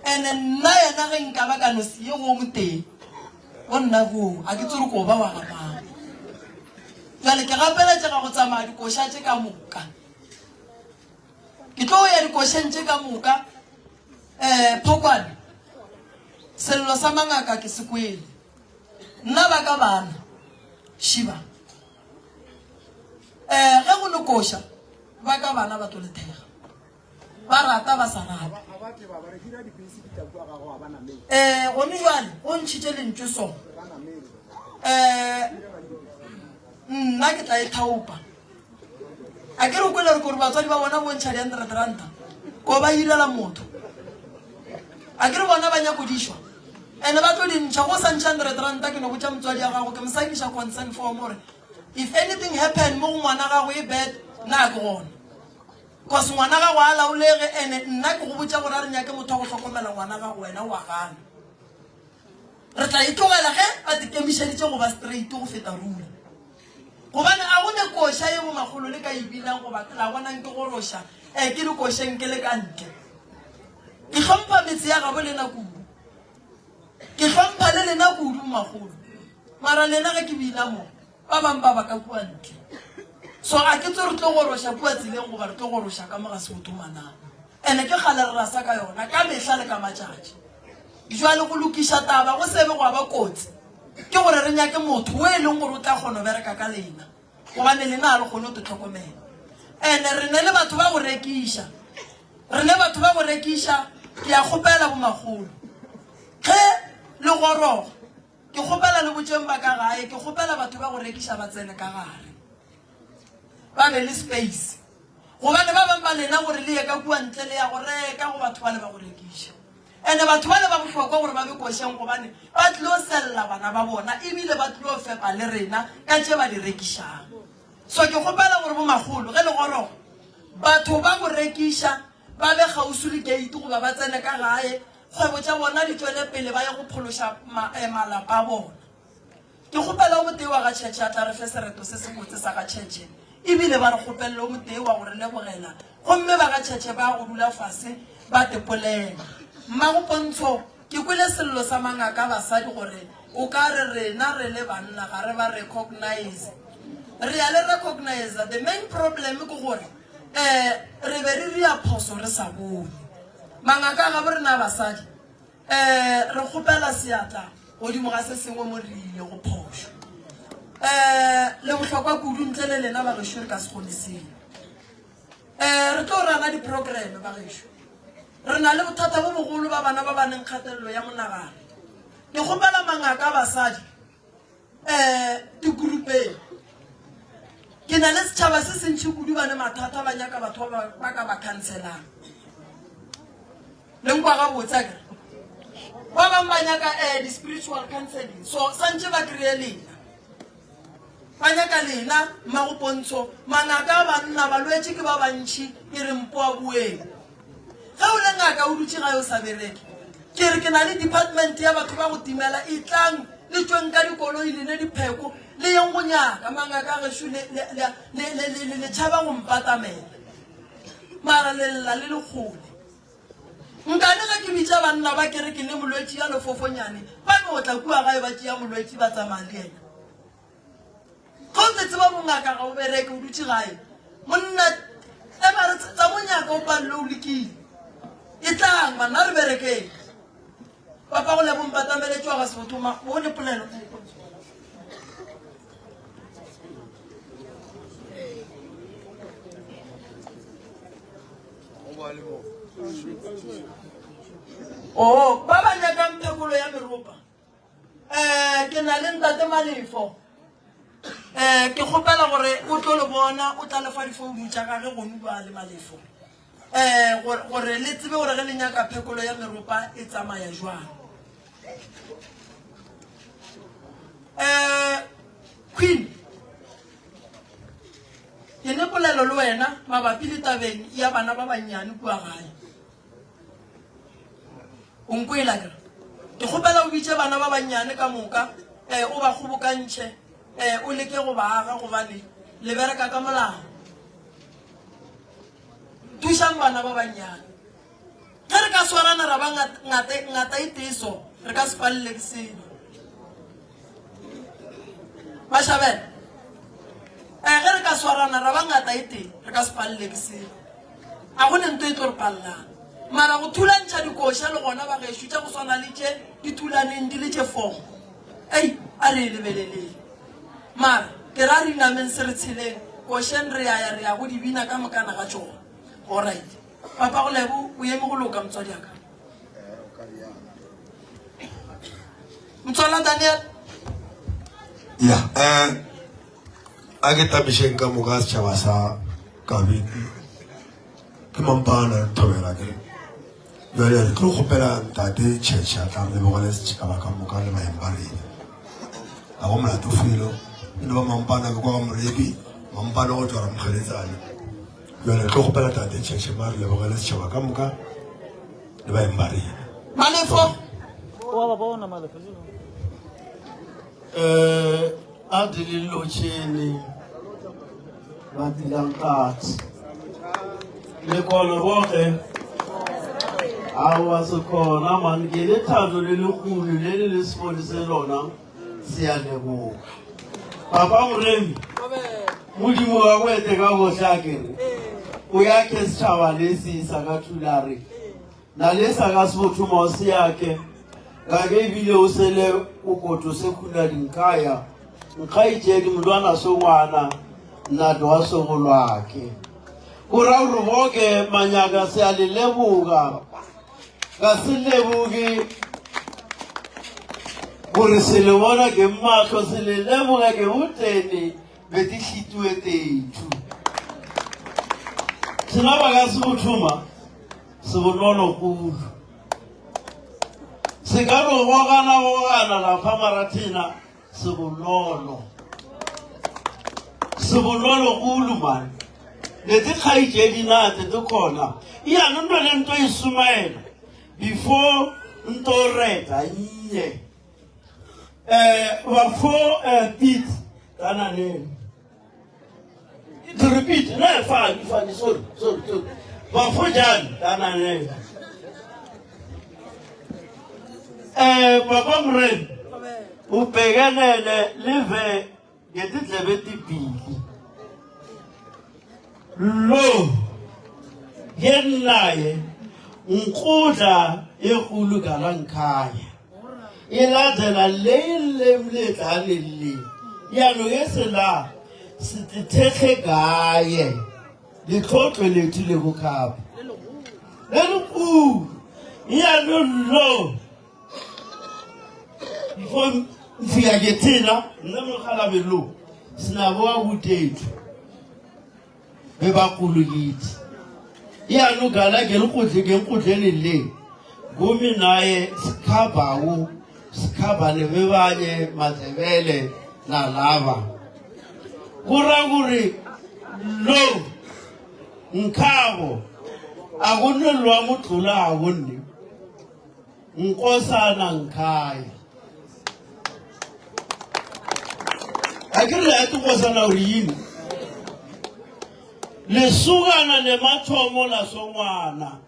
Ene nna yena ge nka ba ka no se ye go o motee, go nna koo, a ke tsore ko ba wa ga mang. Jwale ke gapeletšega go tsamaya dikoša tše ka moka. Ke tlo ya dikošeng tše ka moka. Um Phokwane, sello sa mangaka ke se kwele. Nna ba ka bana, šiba. Um ge go le koša, ba ka bana ba tlo le thekga. Ba rata ba sa rate. Um gone jwale go ntšhitše lentšu so. Um nna ke tla e thaopa. A ke re o kwele re kore batswadi ba bona bontšha di-hundred ranta ko ba irela motho. A ke re bona ba nyakodišwa ene ba tlo di ntšha go sa ntšha hundred ranta ke no botša motswadi ya gago ke mo sainiša consent form gore if anything happen mo go ngwana gago e bad nna ke gona. Cause ngwana gago a laolege ene nna ke go botša gore a re nyake motho wa go hlokomela ngwana gago wena wa gana. Re tla e tlogela ge ba tekemišeditše go ba straight go feta ruri. Gobane a go ne koša ye bomakgolo le ka e binang goba la bonang ke goroša eh, ke dikošeng ke le ka ntle. Ke hlompha metse ya gabo lena kudu. Ke hlompha le lena kudu makgolo. Mara lena ge ke bina mo, ba bang ba ba ka kua ntle. So a ke tse re tlo goroša kua tseleng goba re tlo goroša ka mo ga Seothoma na? Ene ke kgale re rasa ka yona ka mehla le ka matšatši. Jwale go lokiša taba go sebe gwa ba kotsi ke gore re nyake motho o e leng gore o tla kgona go bereka ka lena gobane lena ga le kgone go te tlhokomela. Ene re ne le batho ba go rekiša, re ne batho ba go rekiša, ke a kgopela bomakgolo ge le goroga ke kgopela le botšeng ba ka gae, ke kgopela batho ba go rekiša ba tsene ka gare ba be le space. Gobane ba bang ba lena gore le ye ka kua ntle le ya go reka go batho bale ba go rekiša. Ene batho bale ba bohlokwa gore ba be košeng gobane ba tlilo sella bana ba bona ebile ba tlilo fepa le rena ka tše ba di rekišang. So ke kgopela gore bomakgolo ge le goroga batho ba go rekiša ba be kgauswi le gate goba ba tsene ka gae kgwebo tša bona di tšwele pele ba ye go phološa malapa a bona. Ke kgopela o motee wa ga Tšhetšhe a tla re fe sereto se sebotse sa ga Tšhetšhe. Ebile ba re kgopelele o motee wa go re lebogela. Gomme ba ga Tšhetšhe ba go dula fase ba tepolela. Mmago Pontsho, ke kwele sello sa mangaka a basadi gore o ka re rena re le banna ga re ba recognise. Re a le recognisa. The main problem ke gore um re be re ria phoso re sa bone. Mangaka a gabo rena a basadi Ee, re kgopela seatla godimo ga se sengwe mo re ilego phošo. Ee, le bohlokwa kudu, ntle le lena bagešo re ka se kgone selo. Ee, re tlo rana diprograme bagešo. Re na le bothata bo bogolo ba bana ba ba neng kgatelelo ya monagano. Ke kgopela mangaka a basadi um dikurupeng. Ke na le setšhaba se sentši kudu ba ne mathata ba nyaka batho ba ba ka ba counselang. Le nkwa gabotse akere? Ba bangwe ba nyaka um di-spiritual counseling, so santše ba kry-e lena. Ba nyaka lena, mmago Pontsho, mangaka a banna, balwetši ke ba bantši, ke re mpoaboeng. Ge o le ngaka o dutše gae o sa bereke, ke re ke na le department ya batho ba go timela, etlang le tšweng ka dikoloi le ne dipheko le yeng go nyaka mangaka a gešo le, le, le, le, le, le, le, le tšhaba go mpatamela. Mara le lla le le kgole. Nkane ge ke bitša banna ba ke re ke ne molwetši ya lefofonyane, ba no tla kua gae ba tšea molwetši ba tsamaya le yena. Ge o tseba bongaka ga o bereke o dutše gae, monna ema re tsa monyaka o palelwe o lekile. E tlang banna re berekeng. Papa go lebo mpatamele tšwa ga sebothoma o ne polelo. Oh, ba ba nyakang phekolo ya meropa. Eh, ke na le ntate Malefo. Eh, ke kgopela gore o tlo le bona, o tla le fa difounu tša gage gonu ba le Malefo. Eh, gore, gore le tsebe gore ge le nyaka phekolo ya meropa e tsamaya jwang. Eh, Queen, ke ne polelo le wena mabapi le tabeng ya bana ba bannyane kua gae. O nkwele akere? Ke kgopela o bitše bana ba bannyane ka moka, eh, o ba kgobokantšhe, eh, o leke go ba aga gobane le bereka ka molao. Thušang bana ba bannyane. Ge re ka swarana ra ba ngata, ngata e tee so, re ka se palele ke selo. Mashabela, eh, ge re ka swarana ra ba ngata e tee, re ka se palele ke selo. A go ne nto e tlo re pallang. Mara go thulantšha dikoša le gona bagešo tša go swana le tše di thulaneng di le tše fogo. Ei, a re e lebeleleng. Mara ke ra re inameng se re tsheleng košeng re ya ya re ya go di bina ka mokana ga tšona. Alright. Papa go lebo o eme go loka motswadi aka. Motswala Daniel.
Ya, eh a ke tamišeng ka moka setšhaba sa Kabete. Ke mampana thobela ke. Jale re tlo kgopela ntate Tšhetšhe a tla re lebogele setšhaba ka moka le baeng ba rena. Ga go molato felo. E no ba mampana ke kwa ga Morebi, mampana go tšwa Ramokgeletsane. Jale re tlo kgopela tate Tšhetšhema re lebogele setšhaba ka moka le baeng ba rena.
Malefo.
Eh, a di le lotšheni ba dilankatsi le kona boke aowa se khona man ke lethabo le legolo le le le sepone se lona se a leboga papa moremi modimo wa go ete ka gohle a kere o ya ke setšhaba le se sa ka thulare na le sa ka sebothomo se yake ka ke ebile o sele o koto se khuna dinkaya nkgaitšedi molwana songwana nnato wa sogolwake go ra gore boke manyaka se a le leboga ga se leboge gore se le bona ke mahlo se le leboga ke botene be di hlitiwe tethu sena ba ka se bothoma se bonolo kudu se ka no gogana gogana lapha marathena se bonolo se bonolo kudu mane le te kgaitšedi na te te khona ya no nto le nto e sumaela before nto reta nye eh bafo eh pit kana ne to repeat ne fani fani sorry sorry sorry bafo jani kana ne eh papa morena ubhekelele live ngetindlebe etibili lo yenaye nkudla yekulu galankhaya ilandela leyilemledlane le yalo yesela sitithekhe gaye litlhotlwe lethu lekukhapha lelikhulu iyalo lo before mfika ke thina nna mokgalabe lo sinabo abutethu bebakulu kithi iyanugala ke nkudle ke nkudleni le kumi naye sikhabawu sikhaba nebebanye madlebele nalaba kura kuri lo nkhabo akunelwa mudlulako ni nkosana nkhaya a ke re ate nkosana gore yini lesukana lemathomo lasongwana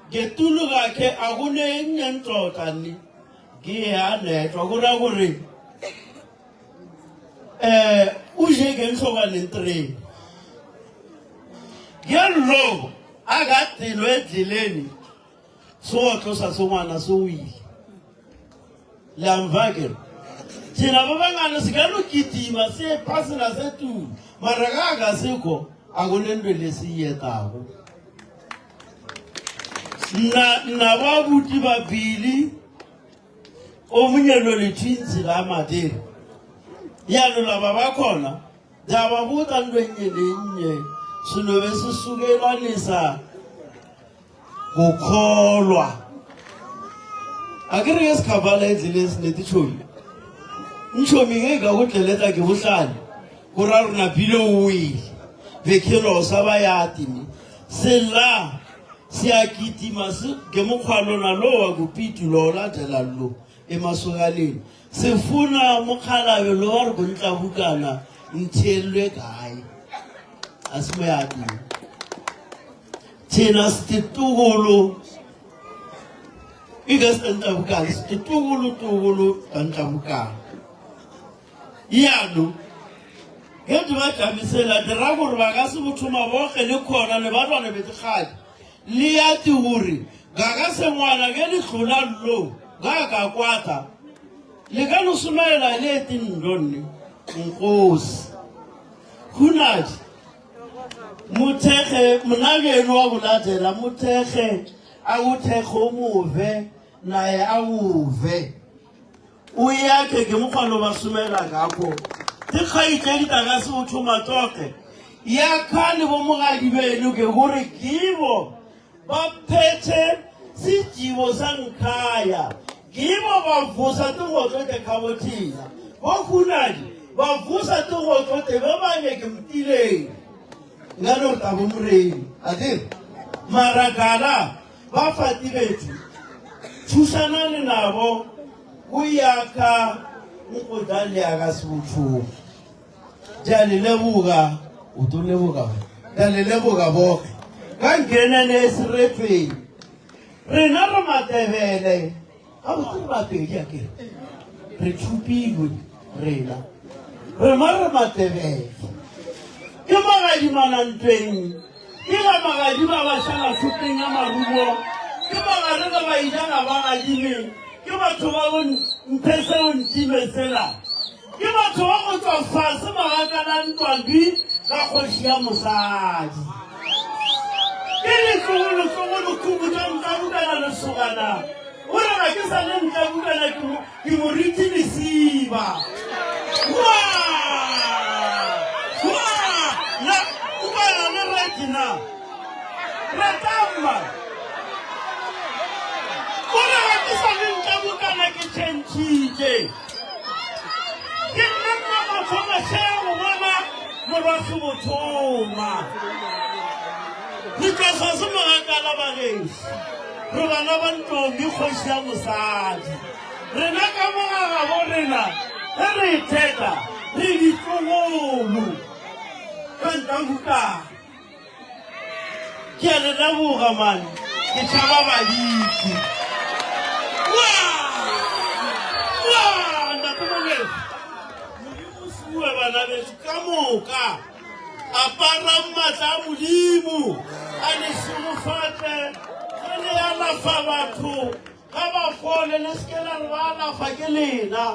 ngetulu kakhe akunenye ntlotla ni ngiyanetwa kura kuri eh uje ke nhloka nentreni yelo akadilwe endleleni sewotlo sa sengwana se o ile lamvakelo thina ba bangane se ka no kitima se phasela se tulu mara ka ka sekho a go le ntwe le se yetago nna nna ba buti ba bili o munyelo le twins la madere ya lo la ba ba khona Ndaba buta nto enye nenye sinobe sisukelwanisa kukholwa akere ke sekhabala endleleng sinetitshomi ntshomi ngeke akudleleta ke bohlale go ra rona bile o wele bekhelosa ba yati ni sela se a kitima se ke mokgwa lona lo wa kopitu lo latela lo emasokaleng Sefuna mokgalabje lo wa re bontla bukana nthelwe kae a se mo ya teng thina situkulu ike sentla bukana situkulu tukulu tantla bukana yano ge di ba jamisela dira gore ba ka se bothoma boge le khona le batwana betikgadi le ya ti gore ga ka sengwana ge le tlola lo ga ka kwata le ka no somaela le ti ndonne nkosi hunadi mothekge monabeno wa bolatela mothekge a o thekge o move naye a ove o yakhe ke mokgwa ba somela ngakho dikgaitšedi ka ka se o thoma tsoke ya khane bo mogadi beno ke gore kibo ba phethe sejibo sa nkhaya kibo ba vusa tingotlo te khabothina bo khunadi ba vusa tingotlo te ba banye ke mtileng. Nka no re tabo moremi a dire mara gala ba fatibethu thušanane nabo go ya ka nkoda le ya ka sebothogo Ke a le leboga, o tlo leboga wena. Ke a le leboga boke. Ka nkenene e seretsweng. Rena re Matebele, gabotse re Bapedi a kere. Re thupilwe rena. Rena re Matebele. Ke magadimana ntweng, ke ga magadima ba šala thopeng ya marumo, ke magare ge ba ija ga ba gadime, ke batho ba bo mphe seo ntime sela. Ke batho ba go tšwa fase magakana ntwambi ga kgoši ya mosadi. Ke ditlogolotlogolo kubu tša ntlabukana lesogana. O re ga ke sa le ntlabukana ke mo ke moriti lesiba. Wa! Wa! Na ukana le reti na? Retamba. O re ga ke sa le ntlabukana ke tšhentšhitše. Ke nna mma mathoma šego bona morwa sebothoma. Re tšwa fase mogakala bagešo. Re bana ba Ntombi kgoši ya mosadi. Rena ka mo ga gabo rena ge re itheta re ditlogolo. Ka ntabukana. Ke a le leboga man, ke tšhaba baditi. Ntate Molefi, Modimo o fiwe bana beso ka moka. Aparang maatla a Modimo, a le šegofatše ge le alafa batho. Ga ba fole, le se ke la re ba alafa ke lena.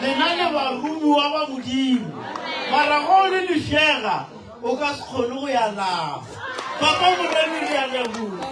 Lena le baromiwa ba Modimo. Mara ge o le lešega, o ka se kgone go ya alafa. Papa Moremi, re a leboga.